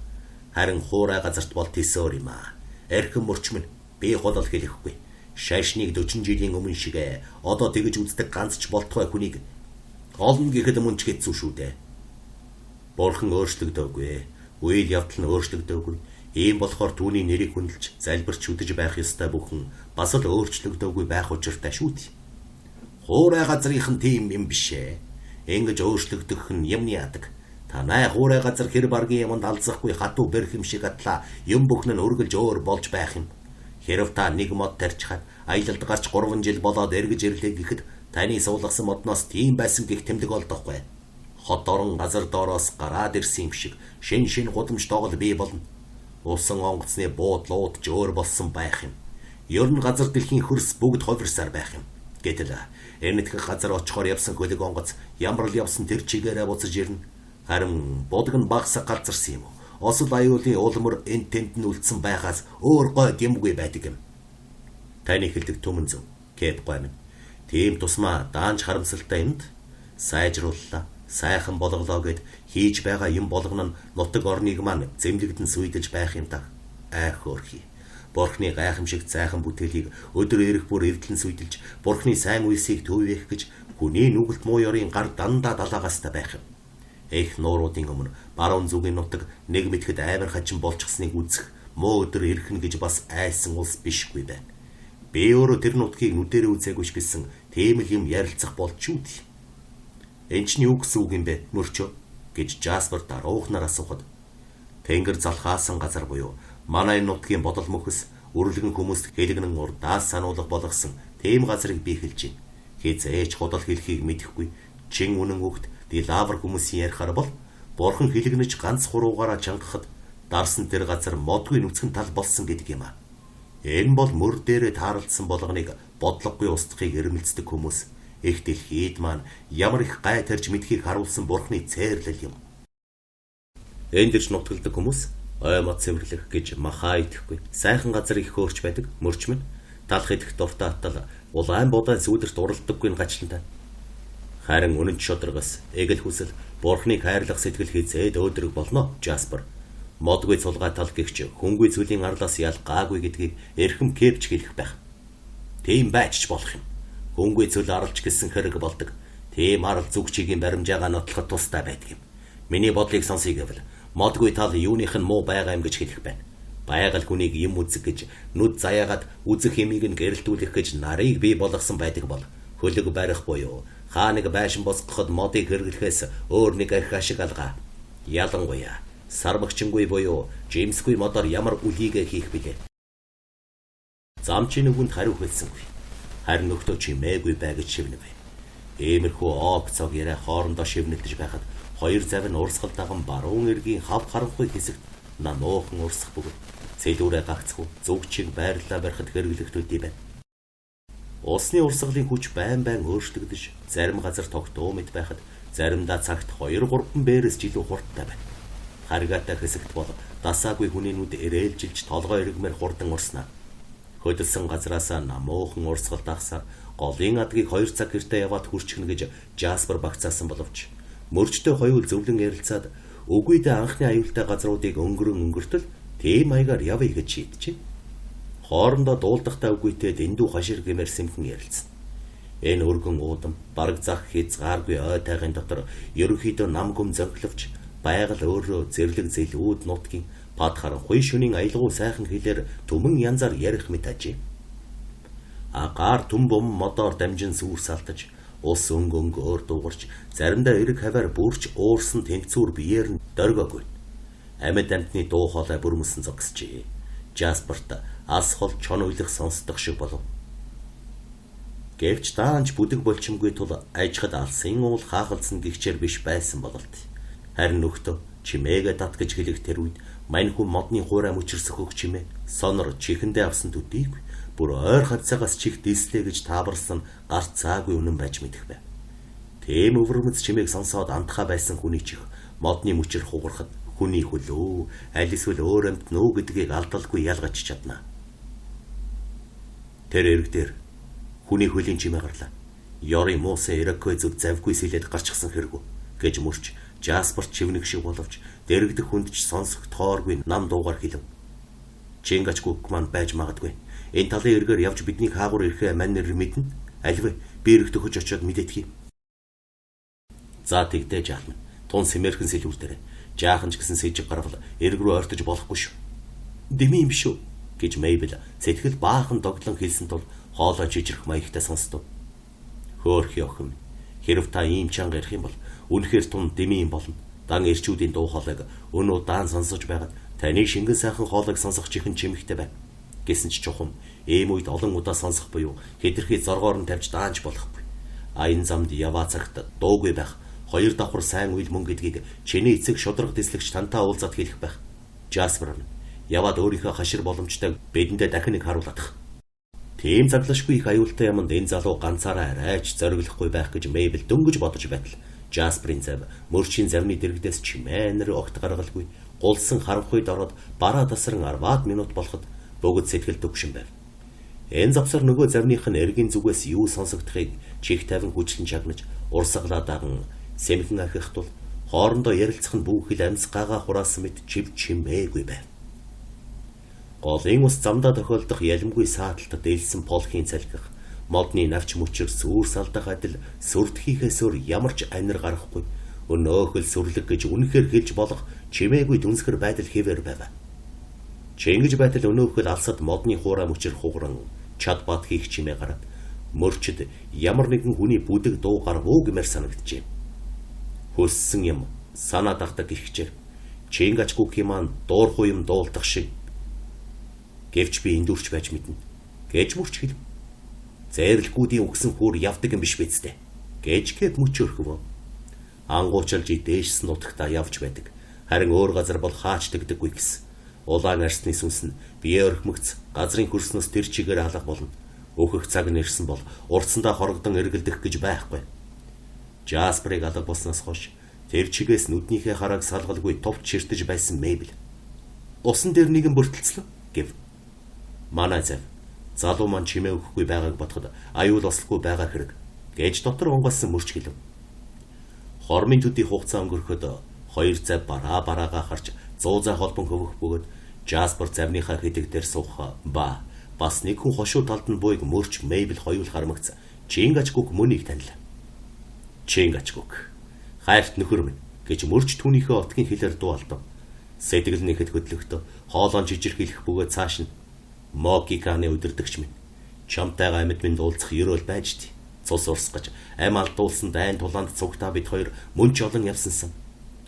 Харин хуурай газарт бол тэсөөр юм аа. Эрхэм мөрч минь би хулал хэлэхгүй. Шашныг 40 жилийн өмнө шигэ одоо тэгж үздэг ганц ч болтугай хүнийг олно гэхэд мөн ч хэцүү шүү дээ. Бурхан өөрчлөгдөөгүй. Үйл явдал нь өөрчлөгдөөгүй. Ийм болохоор түүний нэрийг хүндэлж, залбирч шүдэж байх ёстой бүхэн бас л өөрчлөгдөөгүй байх учиртай шүү дээ. Хуурай газрынхан тийм юм биш ээ. Ингэж өөрчлөгдөх нь юмны яадаг. Танай хуурай газар хэр баргийн юмд алзахгүй хатуу бэрх юм шиг атлаа юм бүхэн нь үргэлж өөр болж байх юм. Хэрв та нэг мод тарьчихад аялалд гарч 3 жил болоод эргэж ирлээ гэхэд таны суулгасан модноос тийм байсан гэх тэмдэг олдохгүй. Хот орон газар доороос гараад ирсэн юм шиг шин шин гудамж доогол бий болно. Усан онгоцны буудлууд ч өөр болсон байх юм. Ер нь газар дэлхийн хөрс бүгд хувирсаар байх юм. Гэтэл энэтхэг газар очихоор явсан хөлөг онгоц ямар л явсан тэр чигээрээ буцаж ирнэ. Харин будаг нь багсаа галзарсан юм уу? Осол аюулын улмөр энэ тэнд нь үлдсэн байхаас өөр гойд юмгүй байдаг юм. Таны хэлдэг түмэн зөв. Кэп гоймон. Тийм тусмаа даанч харамсалтай юмд сайжрууллаа. Сайхан болголоо гэд хийж байгаа юм болгоно нь нутаг орныг маань зэмлэгдэн сүйдэж байх юм та. Айх хөөрхий. Бурхны гайхамшиг сайхан бүтээлийг өдөр ирэх бүр эвдлэн сүйдэлж Бурхны сайн үйлсийг төвөөх гэж хүний нүгэлт муу ёрын гар дандаа далаагаастай байх юм. Эх нууруудын өмнө баруун зүгийн нутаг нэг мэтгэд амар хачин болчихсныг үзэх муу өдөр ирэх нь гэж бас айсан улс бишгүй байна. Би өөрөө тэр нутгийг нүдэрээ үзээгүй ч гэсэн Тийм л юм ярилцах болж юу дээ. Эн чинь юу гэсэн үг юм бэ, мөрчөө гэж Жаспер даруухнаар асуухад тэнгэр залхаасан газар буюу манай нутгийн бодол мөхөс үрлэгэн хүмүүст хэлэгнэн урдаас сануулга болгосон тийм газрыг би хэлж байна. Хизээч худал хэлхийг мэдэхгүй чин үнэн үгт Дилавр хүмүүсийн ярихаар бол бурхан хэлэгнэж ганц хуруугаараа чангахад дарсан тэр газар модгүй нүцгэн тал болсон гэдэг юм аа. Энэ бол мөр дээрээ тааралдсан болгоныг бодлогогүй устдахыг эрмэлздэг хүмүүс их дэлхийд маань ямар их гай тарж мэдхийг харуулсан бурхны цээрлэл юм. Энд ирж нутагладаг хүмүүс ой мод цэвэрлэх гэж махаа идэхгүй сайхан газар их хөөрч байдаг мөрч минь талх идэх дуртай атал улаан будаа сүүдэрт уралдаггүй нь гачлантай. Харин үнэн шударгаас эгэл хүсэл бурхныг хайрлах сэтгэл хизээд өөдрөг болно Жаспер. Модгүй цулгай тал гихч хүнгүй зүйлийн арлаас ялгаагүй гэдгийг эрхэм кепч хэлэх байх. Тийм байж ч болох юм. Хүнгүй зүйл арлж гисэн хэрэг болдог. Тийм арал зүг чигийн баримжаагаа нотлоход тустай байдаг юм. Миний бодлыг сонсъё гэвэл модгүй тал юуных нь муу байгаа юм гэж хэлэх байна. Байгаль хүнийг юм үзэг гэж нүд заяагаад үзэх юмыг нь гэрэлтүүлэх гэж нарыг бий болгосон байдаг бол хөлөг барих буюу хаа нэг байшин босгоход модыг хэрэглэхээс өөр нэг их ашиг алгаа. Ялангуяа сармагчингүй буюу жимсгүй модоор ямар үлийгээ хийх билээ. Замчин нүгэнд хариу хэлсэнгүй. Харин нөхдөө чимээгүй бай гэж шивнэв. Иймэрхүү оог цог яриа хоорондоо шивнэлдэж байхад хоёр зав нь урсгал даган баруун эргийн хав харанхуй хэсэгт намуухан урсах бөгөөд цэлүүрээ гагцхүү зүг чиг байрлалаа барихад хэрэглэх төдий байна. Усны урсгалын хүч байн байн өөрчлөгдөж зарим газар тогтоо мэт байхад заримдаа цагт 2-3 бээрээс ч илүү хурдтай байна. Харгаатай хэсэгт бол дасаагүй хүний нүд эрээлжилж толгой эргмээр хурдан урснаа. Хөдөлсөн газраасаа намуухан урсгал дагсаар голын адгийг 2 цаг гэртээ яваад хүрчихнэ гэж Жаспер багцаасан боловч мөрчтэй хоёул зөвлөн ярилцаад үгүйдээ анхны аюултай газруудыг өнгөрөн өнгөртөл тийм маягаар явъя гэж шийджээ. Хоорондоо дуулдахтай үгүйтэй дэндүү хашир гэмээр сэмхэн ярилцсан. Энэ өргөн уудам бараг зах хязгааргүй ой тайгын дотор ерөнхийдөө нам гүм зөнхлөвч байгаль өөрөө зэрлэг зэлүүд нутгийн пад харанхуй шөнийн аялгау сайхан хэлээр түмэн янзаар ярих мэт ажээ. Агаар түм бум модоор дамжин сүр салтаж ус өнгө өнгөөр дуугарч заримдаа эрэг хаваар бүрч уурсан тэнцүүр биеэр нь дөргөөгүй. Амьд амьтны дуу хоолой бүрмөсөн зогсжээ. Жасперт ас хол чон уйлах сонсдох шиг болов. Гэвч даанч бүдэг болчимгүй тул ажихад алсын уул хаахалцсан гихчээр биш байсан бололт. Харин нөхдөө чимээгээ тат гэж хэлэх тэр үед мань хүн модны хуурай мөчөрсөх өг чимээ сонор чихэндээ авсан төдийгүй бүр ойр хавцаагаас чих дислээ гэж таабарсан гарцаагүй үнэн байж мэдэх байв. Тийм өвөрмөц чимээг сонсоод андхаа байсан хүний чих модны мөчөр хугарахад хүний хөлөө аль эсвэл өөр амьд нөө гэдгийг алдалгүй ялгаж чадна. Тэр эрэг дээр хүний хөлийн чимээ гарлаа. Ёрын муусан эрэггүй зүг завгүй сэлээд гарчихсан хэрэгүү гэж мөрч Жасперт чивнэг шиг боловч дэрэгдэх хүнд ч сонсох тооргүй нам дуугаар хэлв. Чингачгүк маань байж магадгүй. Энэ талын эргээр явж бидний хаагур ирэхээ мань нэр мэднэ. Альвэ би эрэг төхөж очиод мэдээдэх юм. За тэгдэж жаална. Тун сэмэрхэн сэлүүр дээр жаахан ч гэсэн сэжиг гарвал эрг рүү ойртож болохгүй шүү. Дэмий юм биш үү гэж Мейбл сэтгэл баахан догтлон хэлсэн тул хоолой жижирх маягтай сонстов. Хөөхий охин хэрв та ийм чанга ярих юм бол үнэхээр тун дэмий юм болно. Дан эрчүүдийн дуу хоолойг өнөө даан сонсож байгаад таны шингэн сайхан хоолойг сонсох чихэн чимэгтэй байна. Гэсэн ч чухам ийм үед олон удаа сонсох буюу хэтэрхий зоргоор нь тавьж даанч болохгүй. А энэ замд яваа цагт дуугүй байх хоёр давхар сайн үйл мөн гэдгийг чиний эцэг шудраг дэслэгч тантай уулзаад хэлэх байх. Жаспер яваад өөрийнхөө хашир боломжтой бидэндээ дахин нэг харуулах. Тийм заглашгүй их аюултай юмд энэ залуу ганцаараа арайч зориглохгүй байх гэж Мейбл дөнгөж бодож байтал Жасперийн зав мөрчийн завны дэрэгдээс чимээнэр огт гаргалгүй гулсан харанхуйд ороод бараа тасран 10 минут болоход бүгд сэтгэл төгшин байв. Энэ завсар нөгөө завных нь эргийн зүгээс юу сонсогдохыг чих тавин хүчлэн чагнаж урсгалаа даган сэмхэн ахих тул хоорондоо ярилцах нь бүх хил амьсгаагаа хураасан мэт чив чимээгүй байв. Голын ус замдаа тохиолдох ялимгүй сааталтад дэлсэн полхийн цалгих модны навч мөчөр сүр салдах адил сүрдхийхээс өөр ямар ч анир гарахгүй өнөөхөл сүрлэг гэж үнэхээр хэлж болох чимээгүй дүнсгэр байдал хэвээр байв. Чингэж байтал өнөөхөл алсад модны хуурай мөчөр хугаран чад бат хийх чимээ гараад Мөрчид ямар нэгэн хүний бүдэг дуу гарав уу гэмээр санагджээ. Хүссэн юм санаа дагдаг гихчээр Чингачгүкийн маань дуурхуй юм дуулдах шиг. Гэвч би эндүрч байж мэднэ гэж мөрч хэлв. Зээрлгүүдийн үгсэн хүүр явдаг юм биш биз дээ гэж гэд мөчөөрхөв. Ангуучалж дээшсэн нутагтаа явж байдаг. Харин өөр газар бол хаач тэгдэггүй гэсэн. Улаан арсны сүнс нь бие орхимогц газрын хөрснөөс тэр чигээр алга болно. Өөхөх цаг нь ирсэн бол урдсандаа хорогдон эргэлдэх гэж байхгүй. Жасперыг алга болсноос хойш тэр чигээс нүднийхээ харааг салгалгүй товч ширтэж байсан Мейбл. Усан дээр нэгэн бүртэлцлээ гэв. Манай зав залуу маань чимээ өгөхгүй байгааг бодоход аюул ослохгүй байгаа хэрэг гэж дотор онгойлсон мөрч хэлв. Хормын төдий хугацаа өнгөрөхөд хоёр зав бараа бараагаа харж зуу зай холбон хөвөх бөгөөд Жаспер завныхаа хэдэг дээр суух ба бас нэг хүн хошуу талд нь буйг мөрч Мейбл хоёул харамгц Чингачгүк мөнийг танилаа. Чингачгүк хайрт нөхөр минь гэж мөрч түүнийхээ отгийн хэлээр дуу алдав. Сэтгэл нь ихэд хөдлөхдөө хоолойн жижирхийлэх бөгөөд цааш нь Мокиканы удирдагч минь чамтайгаа амьд минь уулзах ерөөл байж тий. Цус урсгаж ам алдуулсан дайн тулаанд цугтаа бид хоёр мөн ч олон явсансан.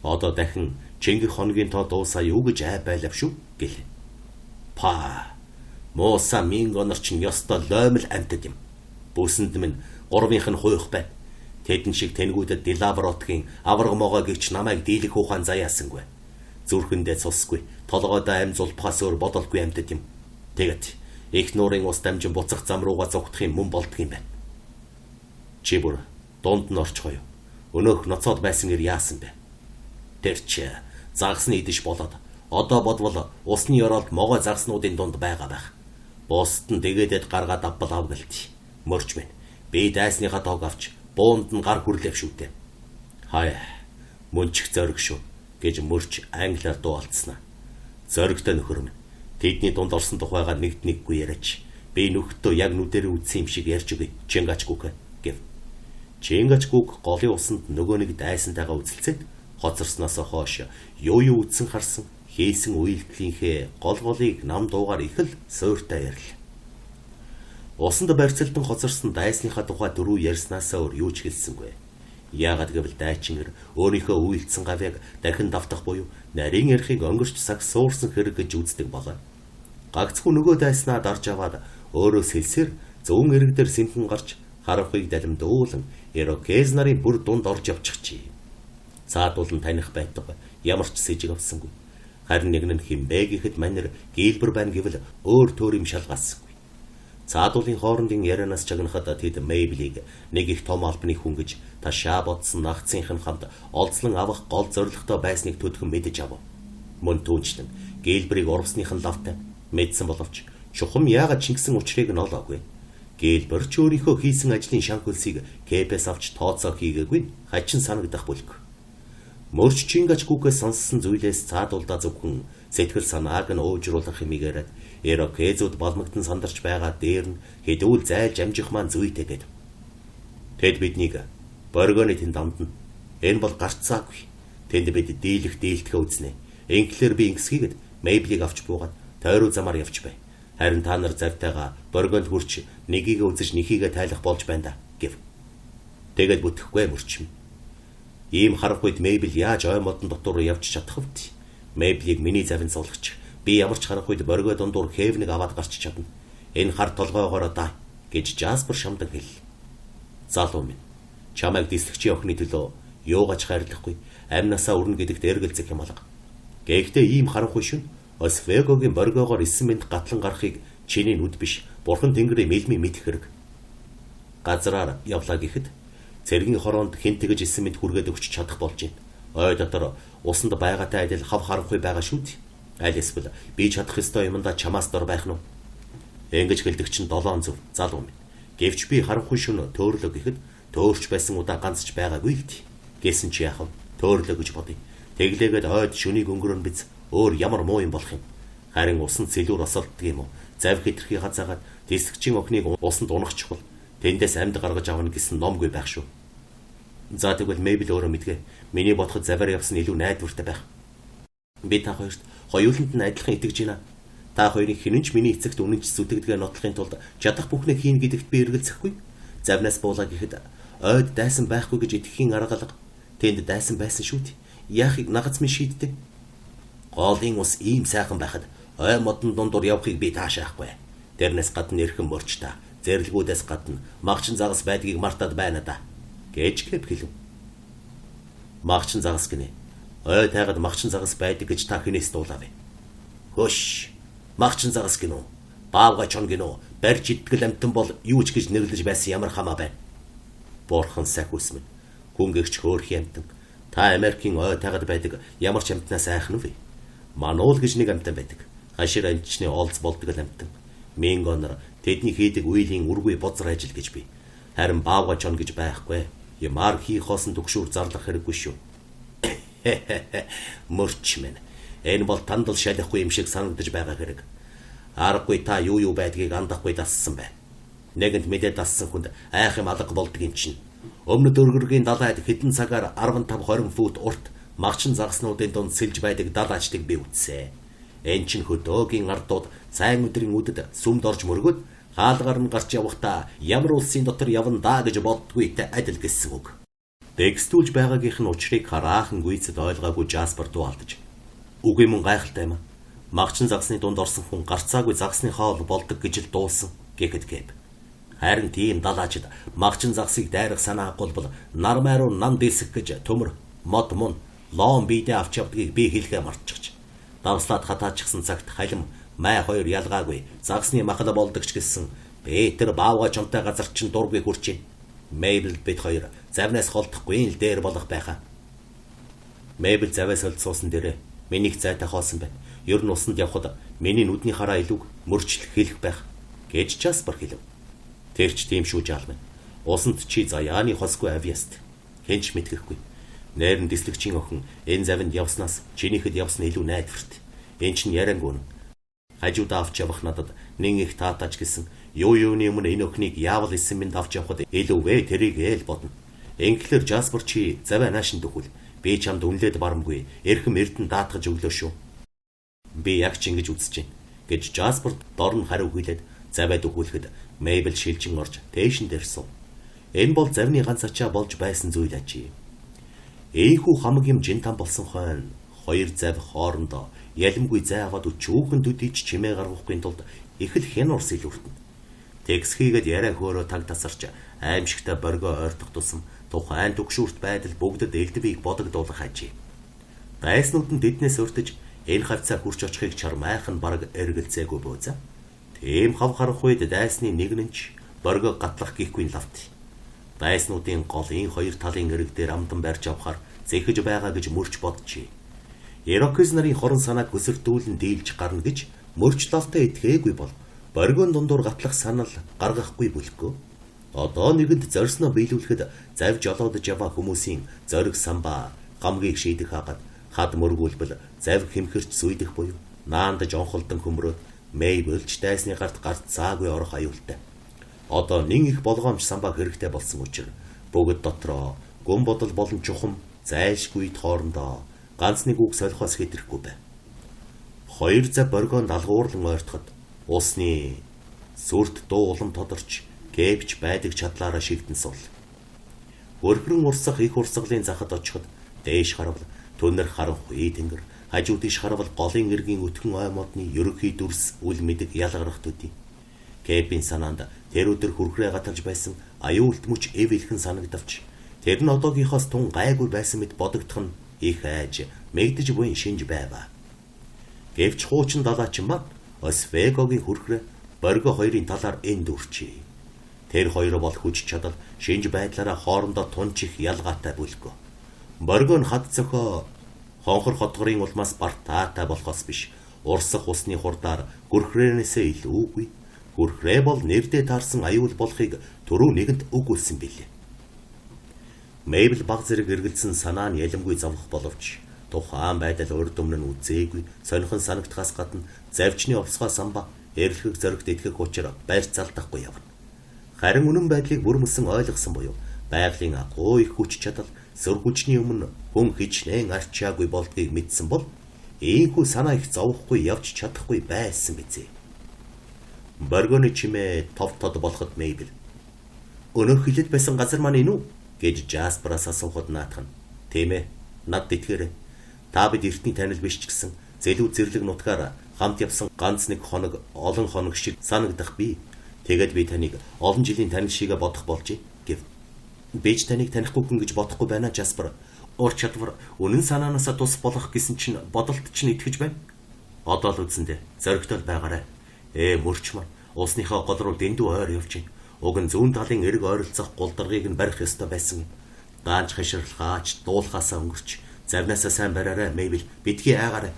Одоо дахин Чингэх хоногийн тоо дуусаа юу гэж ай байлав шүү гэлээ. Па Мууса Мингонор чинь ёстой лоймол амьтад юм. Бүсэнд минь гурвынх нь хуйх байна. Тэдэн шиг тэнгүүдэд Дилавротгийн авраг могоо гिच намайг дийлэх ухаан заяасангүй. Зүрхэндээ цусгүй, толгойдоо ам зулбахаас өөр бодолгүй амьтад юм. Тэгээд их нуурын ус дамжин буцах зам руугаа зугтах юм мөн болдго юм байна. Чи бүр дунд нь орчихоо юу? Өнөөх ноцоод байсан эр яасан бэ? Тэр чи загсны идэж болоод одоо бодвол усны ёроолд могой загснуудын дунд байгаа байх. Бусд нь дэгээдэд гаргаад авбал авгалт. Мөрч минь би дайсныхаа тоог авч буунд нь гар хүрлээв шүү дээ. Хаяа мөнчих зориг шүү гэж мөрч англиар дуу алдснаа. Зоригтой нөхөр минь тэдний дунд орсон тухайгаа нэгд нэггүй яриач. Би нөхдөд яг нүдэрээ үтсэн юм шиг ярьж өгье. Чингачгүк гэв. Чингачгүк голын усанд нөгөө нэг дайсантайгаа үзэлцээд хоцорсноос хойш юу юу үтсэн харсан хийсэн үйлдэлийнхээ гол голыг нам дуугаар их л суйртай ярьл. Усанд барьцалдан хоцорсон дайсныхаа тухай дөрөв ярьснаасаа өөр юу ч хэлсэнгүй. Яагаад гэвэл дайчин эр өөрийнхөө үйлдсэн гавьяаг дахин давтах буюу нарийн эрхийг өнгөрч цаг суурсан хэрэг гэж үздэг болоо. Гагцхүү нөгөө дайснаа дарж аваад өөрөөс хэлсээр зүүн эрэг дээр сэмхэн гарч харанхуйг далимдуулан Ирокез нарын бүр дунд орж явчихжээ. Цаадуул нь таних байтугай ямар ч сэжиг авсангүй. Харин нэг нь хинбэ гэхэд манер гийлбэр байна гэвэл өөр төр юм шалгаалсангүй. Цаадуулын хоорондын ярианаас чагнахад тэд Мейблийг нэг их том албаны хүн гэж ташаа бодсон нагцынх нь хамт олзлон авах гол зорилготой байсныг төдхөн мэдэж авав. Мөн түүнчлэн Гилберийг урвсных нь лавтай мэдсэн боловч чухам яагаад чингсэн учрыг нь олоогүй. Гилбер ч өөрийнхөө хийсэн ажлын шан хөлсийг кэпээс авч тооцоо хийгээгүй хачин санагдах бүлэг. Мөрч Чингачгүкээс сонссон зүйлээс цаадуулдаа зөвхөн сэтгэл санааг нь уужруулах хэмээгээр Ирокезүүд балмагтан сандарч байгаа дээр нь хэдүүл зайлж амжих маань зүйтэй гэд. Тэд биднийг боргооны тэнд амдна. Энэ бол гарцаагүй. Тэнд бид дийлэх дийлдэхээ үзнэ. Инглээр би ингэсгийгэд Мейблийг авч буугаад тойруу замаар явж бай. Харин та нар завтайгаа боргоонд хүрч нэгийг үзэж нэхийгээ тайлах болж байна да гэв. Тэгээд бүтэхгүй мөрчим. Ийм харанхуйд Мейбл яаж ой модон дотор явж чадах вэ? Мейблийг миний завинд суулгачих. Би ямар ч харанхуйд боргой дундуур хэвнийг аваад гарч чадна. Энэ хар толгоогоороо даа гэж Жаспер шамдан хэллээ. Залуу минь, чамайг дислэгчийн охины төлөө юугаач хайрлахгүй, амнасаа өрнө гэдэгт эргэлзэх юм алга. Гэхдээ ийм харанхуй шүн Освегогийн боргоогоор 9 мэнд гатлан гарахыг чиний нүд биш, бурхан тэнгэрийн мэлмий мэдэх хэрэг. Газраар явлаа гэхэд цэргийн хороонд хэн тэгэж 9 мэнд хүргээд өгч чадах болж байна. Ой дотор усанд байгаатай адил хав харанхуй байгаа шүү дээ. Аль эсвэл би чадах ёстой юмдаа чамаас дор байх нь уу? Ингэж хэлдэг чинь 7 зөв залуу минь. Гэвч би харанхуй шөнө төөрлөө гэхэд төөрч байсан удаа ганц ч байгаагүй л дээ. Гэсэн чи яах вэ? Төөрлөө гэж бодъё. Тэглээгээд ойд шөнийг өнгөрөн биз өөр ямар муу юм болох юм. Харин усанд сэлүүр осолддог юм уу? Завь хитрхи хазаагаад дисгчийн охиныг усанд унахчихвал тэндээс амьд гаргаж авна гэсэн номгүй байх шүү. За тэгвэл Мейбл өөрөө мэдгээ. Миний бодоход завиар явсан илүү найдвартай байх. Би та хоёрт хоёуланд нь адилхан итгэж байна. Та хоёрын хинэн ч миний эцэгт үнэнч зүтгэдгээ нотлохын тулд чадах бүхнээ хийнэ гэдэгт би эргэлзэхгүй. Завнаас буулаа гэхэд ойд дайсан байхгүй гэж итгэхийн арга алга. Тэнд дайсан байсан шүү дээ. Яахыг нагац минь шийддэг. Голын ус ийм сайхан байхад ой модон дундуур явахыг би таашаахгүй. Тэрнээс гадна эрхэм мөрч та зэрлэгүүдээс гадна магчин загас байдгийг мартаад байна да гэж Кэп хэлв. Магчин загас гинэ. Ой тайгад магчин загас байдаг гэж та хинээс дуулав вэ? Хөш. Магчин загас гинүү. Баавгай чон гинүү. Барьж идтгэл амтан бол юу ч гэж нэрлэж байсан ямар хамаа байна. Бурхан сахиус минь. Хүн гэгч хөөрхий амтан. Та Америкийн ой тайгад байдаг ямар ч амтнаас айх нь вэ? Мануул гэж нэг амтан байдаг. Хашир анчны олз болдог л амтан. Минго нар тэдний хийдэг үеийн үргүй бозар ажил гэж би. Харин баавгай чон гэж байхгүй. Ямаар хийх хоосон түгшүүр зарлах хэрэггүй шүү. Мөрч минь. Энэ бол тандал шалихгүй юм шиг санагдаж байгаа хэрэг. Аргагүй та юу юу байдгийг андахгүй дассан байна. Нэгэнд мэдээ дассан хүнд айх юм алга болдог юм чинь. Өмнөд өргөргийн далайд хэдэн цагаар 15 20 фут урт магчин загаснуудын дунд сэлж байдаг далайчдыг би үзсэн. Эн чинь хөдөөгийн ардууд сайн өдрийн үдэд сүмд орж мөргөөд хаалгаар нь гарч явахдаа ямар улсын дотор явна даа гэж боддгүйтэй адил гэсэн үг. Дэгстүүлж байгаагийнх нь учрыг хараахан гүйцэд ойлгоогүй Жаспер дуу алдаж. Үгүй мөн гайхалтай юм. Магчин загсны дунд орсон хүн гарцаагүй загсны хоол болдог гэж л дуулсан гэхэд Гэб. Харин тийм далаачд магчин загсыг дайрах санаа агуулбал нармай руу нам дийсэх гэж төмөр мод мун лоон биедээ авч явдгийг би хэлэхээ мартчихж. Давслаад хатаачихсан цагт халим май хоёр ялгаагүй загсны махала болдог ч гэсэн Петр баавгай чонтой газар чинь дургүй хүрчээ. Мейбл бид хоёр завнаас холдохгүй л дээр болох байхаа. Мейбл заваас олд суусан дээрээ миний их зайтай хоосон байна. Ер нь усанд явхад миний нүдний хараа илүүг мөрчлөх хэлэх байх гэж Жаспер хэлв. Тэр ч тийм шүү жаал минь. Усанд чи заяаны хосгүй авьяаст. Хэн ч мэдгэхгүй. Нэр нь дислэгчийн охин энэ завинд явснаас чинийхэд явсан илүү найдварт. Энэ чинь яриангүй үнэн. Хажуудаа авч явах надад нэн их таатаач гэсэн юу юуны өмнө энэ охиныг яавал эсэн минь авч явахад илүү вэ тэрийг ээл бодно. Инглээр Жаспер чи завиа наашин дөхвөл. Би чамд үнлээд барамгүй. Эрхэм эрдэн даатгаж өглөө шүү. Би яг ч ингэж үзэж байна гэж Жаспер дор нь хариу хэлээд завиа дөхүүлэхэд Мейбл шилжин орж тээшин дээр сув. Энэ бол завны ганц ачаа болж байсан зүйл ажээ. Эйхүү хамаг юм жин там болсон хойно хоёр зав хоорондоо ялимгүй зай аваад өчүүхэн төдийч чимээ гаргахгүй тулд их л хянуурс илүүртэн. Тэгс хийгээд яриа хөөрөө таг тасарч аимшигтай боргоо ойртох тусам тухайн түгшүүрт байдал бүгдэд элдвийг бодогдуулах ажээ. Дайснууд нь тэднээс өртөж энэ хавцаа хурч очихыг чармайх нь бараг эргэлзээгүй бууз. Тийм хав харах үед дайсны нэг нь ч боргоо гатлах гихгүй лавт. Дайснуудын голын хоёр талын эрэг дээр амдан барьж авахар зэхэж байгаа гэж мөрч боджээ. Ирокез нарын хорон санааг хөсөрдүүлэн дийлж гарна гэж мөрч лавтай итгээгүй бол боргон дундуур гатлах санал гаргахгүй бүлэхгүй. Одоо нэгэнд зорьсноо биелүүлэхэд завж олоодож яваа хүмүүсийн зориг самбаа гамгийг шийдэх хагаад хад мөргүүлбэл зав хэмхэрч сүйдэх буюу наандаж онхолдон хөмрөөд Мейбэлч дайсны гарт гарцаагүй орох аюултай. Одоо нэн их болгоомж самбаа хэрэгтэй болсон учир бүгд дотроо гүн бодол болон чухам зайлшгүй хоорондоо ганц нэг үг солихоос хэтрэхгүй байв. Хоёр зав боргоон далгуурлан ойртоход усны сүрт дуу улам тодорч гэвч байдаг чадлаараа шигдэн сул. Хөрхрөн урсах их урсгалын захад очиход дээш харвал түнэр харанхуй тэнгэр, хажуу тийш харвал голын эргийн өтгөн ой модны ерөнхий дүрс үл мэдэг ялгарах төдий. Кэпийн санаанд тэр өдөр хөрхрээ гаталж байсан аюулт мөч эв илхэн санагдавч тэр нь одоогийнхоос тун гайгүй байсан мэт бодогдох нь их айж мэгдэж буйн шинж байваа. Гэвч хуучин далаачин маань Освегогийн хөрхрээ боргоо хоёрын талаар энд үрчээ. Тэр хоёр бол хүч чадал шинж байдлаараа хоорондоо тунч их ялгаатай бүлэхгүй. Боргоо нь хад цохоо хонхор хотгорын улмаас бартаатай болохоос биш. Урсах усны хурдаар хөрхрөөнөөсөө илүүгүй. Хөрхрээ бол нэрдээ таарсан аюул болохыг түрүү нэгэнд өгүүлсэн билээ. Мейбл баг зэрэг эргэлзсэн санаа нь ялимгүй зовох боловч тухайн байдал урд өмнө нь үзээгүй сонирхон санагдахаас гадна завчны овсгоо самбаа эрлэхэг зоригт итгэх учир барьцаалдахгүй явна. Харин үнэн байдлыг бүр мөсөн ойлгосон буюу байгалийн агуу их хүч чадал сүр хүчний өмнө хүн хичнээн арчаагүй болдгийг мэдсэн бол ийхүү санаа их зовхгүй явж чадахгүй байсан биз. Боргоны чимээ тов тод болоход Мейбл Өнөөх хилэд байсан газар маань энэ үү гэж Жаспераас асуухад наатах нь. Тийм ээ. Надад итгээрэй. Та бид эртний танил биш ч гэсэн зэлүү зэрлэг нутгаар хамт явсан ганц нэг хоног олон хоног шиг санагдах би. Тэгээд би таныг олон жилийн танил шигээ бодох болжээ гэв. Би ч таныг танихгүй хүн гэж бодохгүй байна Жаспер. Ур чадвар үнэн санаанаасаа тус болох гэсэн чинь бодолт чинь итгэж байна. Одоо л үзэндээ зоригтой байгаарай. Мөрч маань усныхаа гол руу дэндүү ойр явж байна. Уг нь зүүн талын эрг ойролцоох гулдаргийг нь барих ёстой байсан юм. Даанч хаширлахаач дуулахаасаа өнгөрч завнаасаа сайн бариарай Мэйбл битгий айгаарай.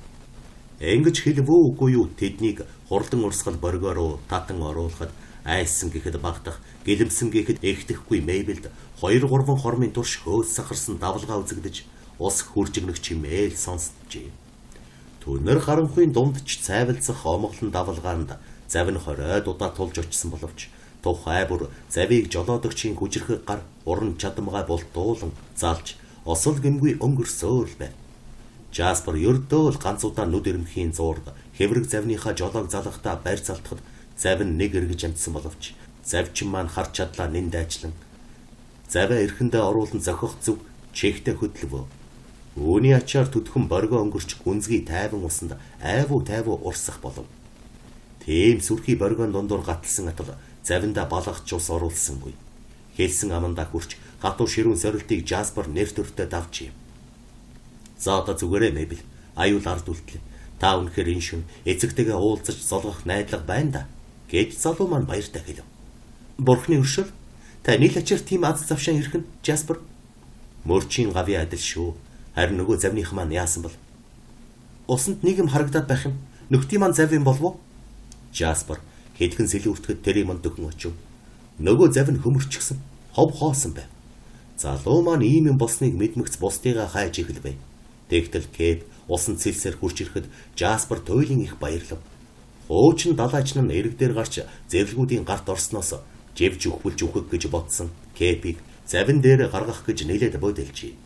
Ингэж хэлв үү үгүй юу тэднийг хурдан урсгал боргороо татан оруулахад айсан гэхэд багтах, гэлэмсэн гэхэд эгтэхгүй Мэйблд 2 3 хормын турш хөөс сахарсан давлгаа үзэгдэж ус хүржигнэх чимээл сонсджээ. Түнэр харанхуйн дунд ч цайвалцах омглон давлгаанд завин 20 удаа тулж очсон боловч тухай бүр завийг жолоодогчийн хүчрхэг гар уран чадамгай болтуулан залж осол гэмгүй өнгөрсөөр л байв. Жаспер ердөө л ганц удаа нүд ирмхийн зуурд хэврэг завныхаа жолоог залгахдаа барь залтахад завин нэг эргэж амтсан боловч завчин маань харж чадлаа нэн дайчлан заваа эрхэндээ оруулан зохих зүг чихтэй хөдлөвөө. Үүний ачаар төдхөн боргоо өнгөрч гүнзгий тайван усанд айвуу тайвуу урсах болов. Тийм сүрхий боргоон дундуур гаталсан атал завиндаа балгах ус оруулсангүй. Хэлсэн амандаа хүрч хатуу ширүүн сорилтыг Жаспер нэр төртөө давжээ. За одоо зүгээрээ Мэйбл аюул ард үлдлээ. Та үнэхээр энэ шөнө эцэгтэйгээ уулзаж золгох найдлага байна да гэж залуу маань баяртай хэлв. Бурхны өршөөл та нийл ачаар тийм аз завшаан ирэх нь Жаспер. Мөрчийн гавьяа адил шүү. Харин нөгөө завных маань яасан бол? Усанд нэг юм харагдаад байх юм. Нөхдийн маань зав юм болов уу? Жаспер хэдхэн сэлэн үртгэд тэрийн манд дөхөн очив. Нөгөө зав нь хөмөрчихсөн, хов хоосон байв. Залуу маань ийм юм болсныг мэдмэгц бусдыгаа хайж эхэлвэ. Тэгтэл Кэп усан цэлсээр хурж ирэхэд Жаспер туйлын их баярлав. Хуучин далайч нь эрэг дээр гарч зэрлгүүдийн гарт орсноос живж үхвэлж үхэх гэж бодсон Кэпийг завин дээр гаргах гэж нэлээд бодолжээ.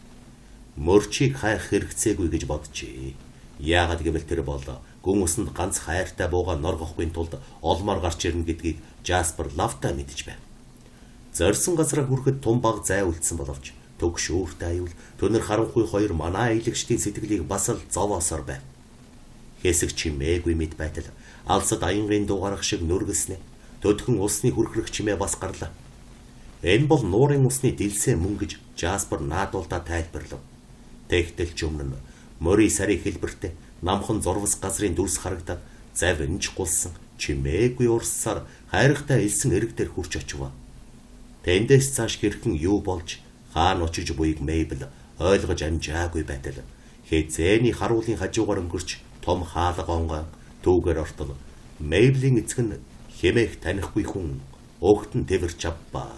Мөрчийг хайх хэрэгцээгүй гэж боджээ. Яагаад гэвэл тэр бол гүн усанд ганц хайртай бууга норгохгүй тулд олмоор гарч ирнэ гэдгийг Жаспер лавтай мэдэж байв. Зорьсон газраа хүрэхэд тум баг зай үлдсэн боловч төгш өөртөө аюул түнэр харанхуй хоёр манай аялагчдын сэтгэлийг бас л зовоосоор байв. Хэсэг чимээгүй мэд байтал алсад аянгийн дуугарах шиг нүргэлснэ. Төдхөн усны хүрхрэх чимээ бас гарлаа. Энэ бол нуурын усны дэлсээ мөн гэж Жаспер наадуулдаа тайлбарлав. Тэгтэл ч өмнө нь морий сарыг хэлбэртэй намхан зурвас газрын дүрс харагдаад зав энж гулсан чимээгүй урссаар хайргатай элсэн эрэг дээр хүрч очив. Тэндээс цааш хэрхэн юу болж хаана очиж буйг Мэйбл ойлгож амжаагүй байтал хэзээний харуулын хажуугаар өнгөрч том хаалга онгой түүгээр ортол Мэйблийн эцэг нь хэмээх танихгүй хүн огт нь тэвэрч авбаа.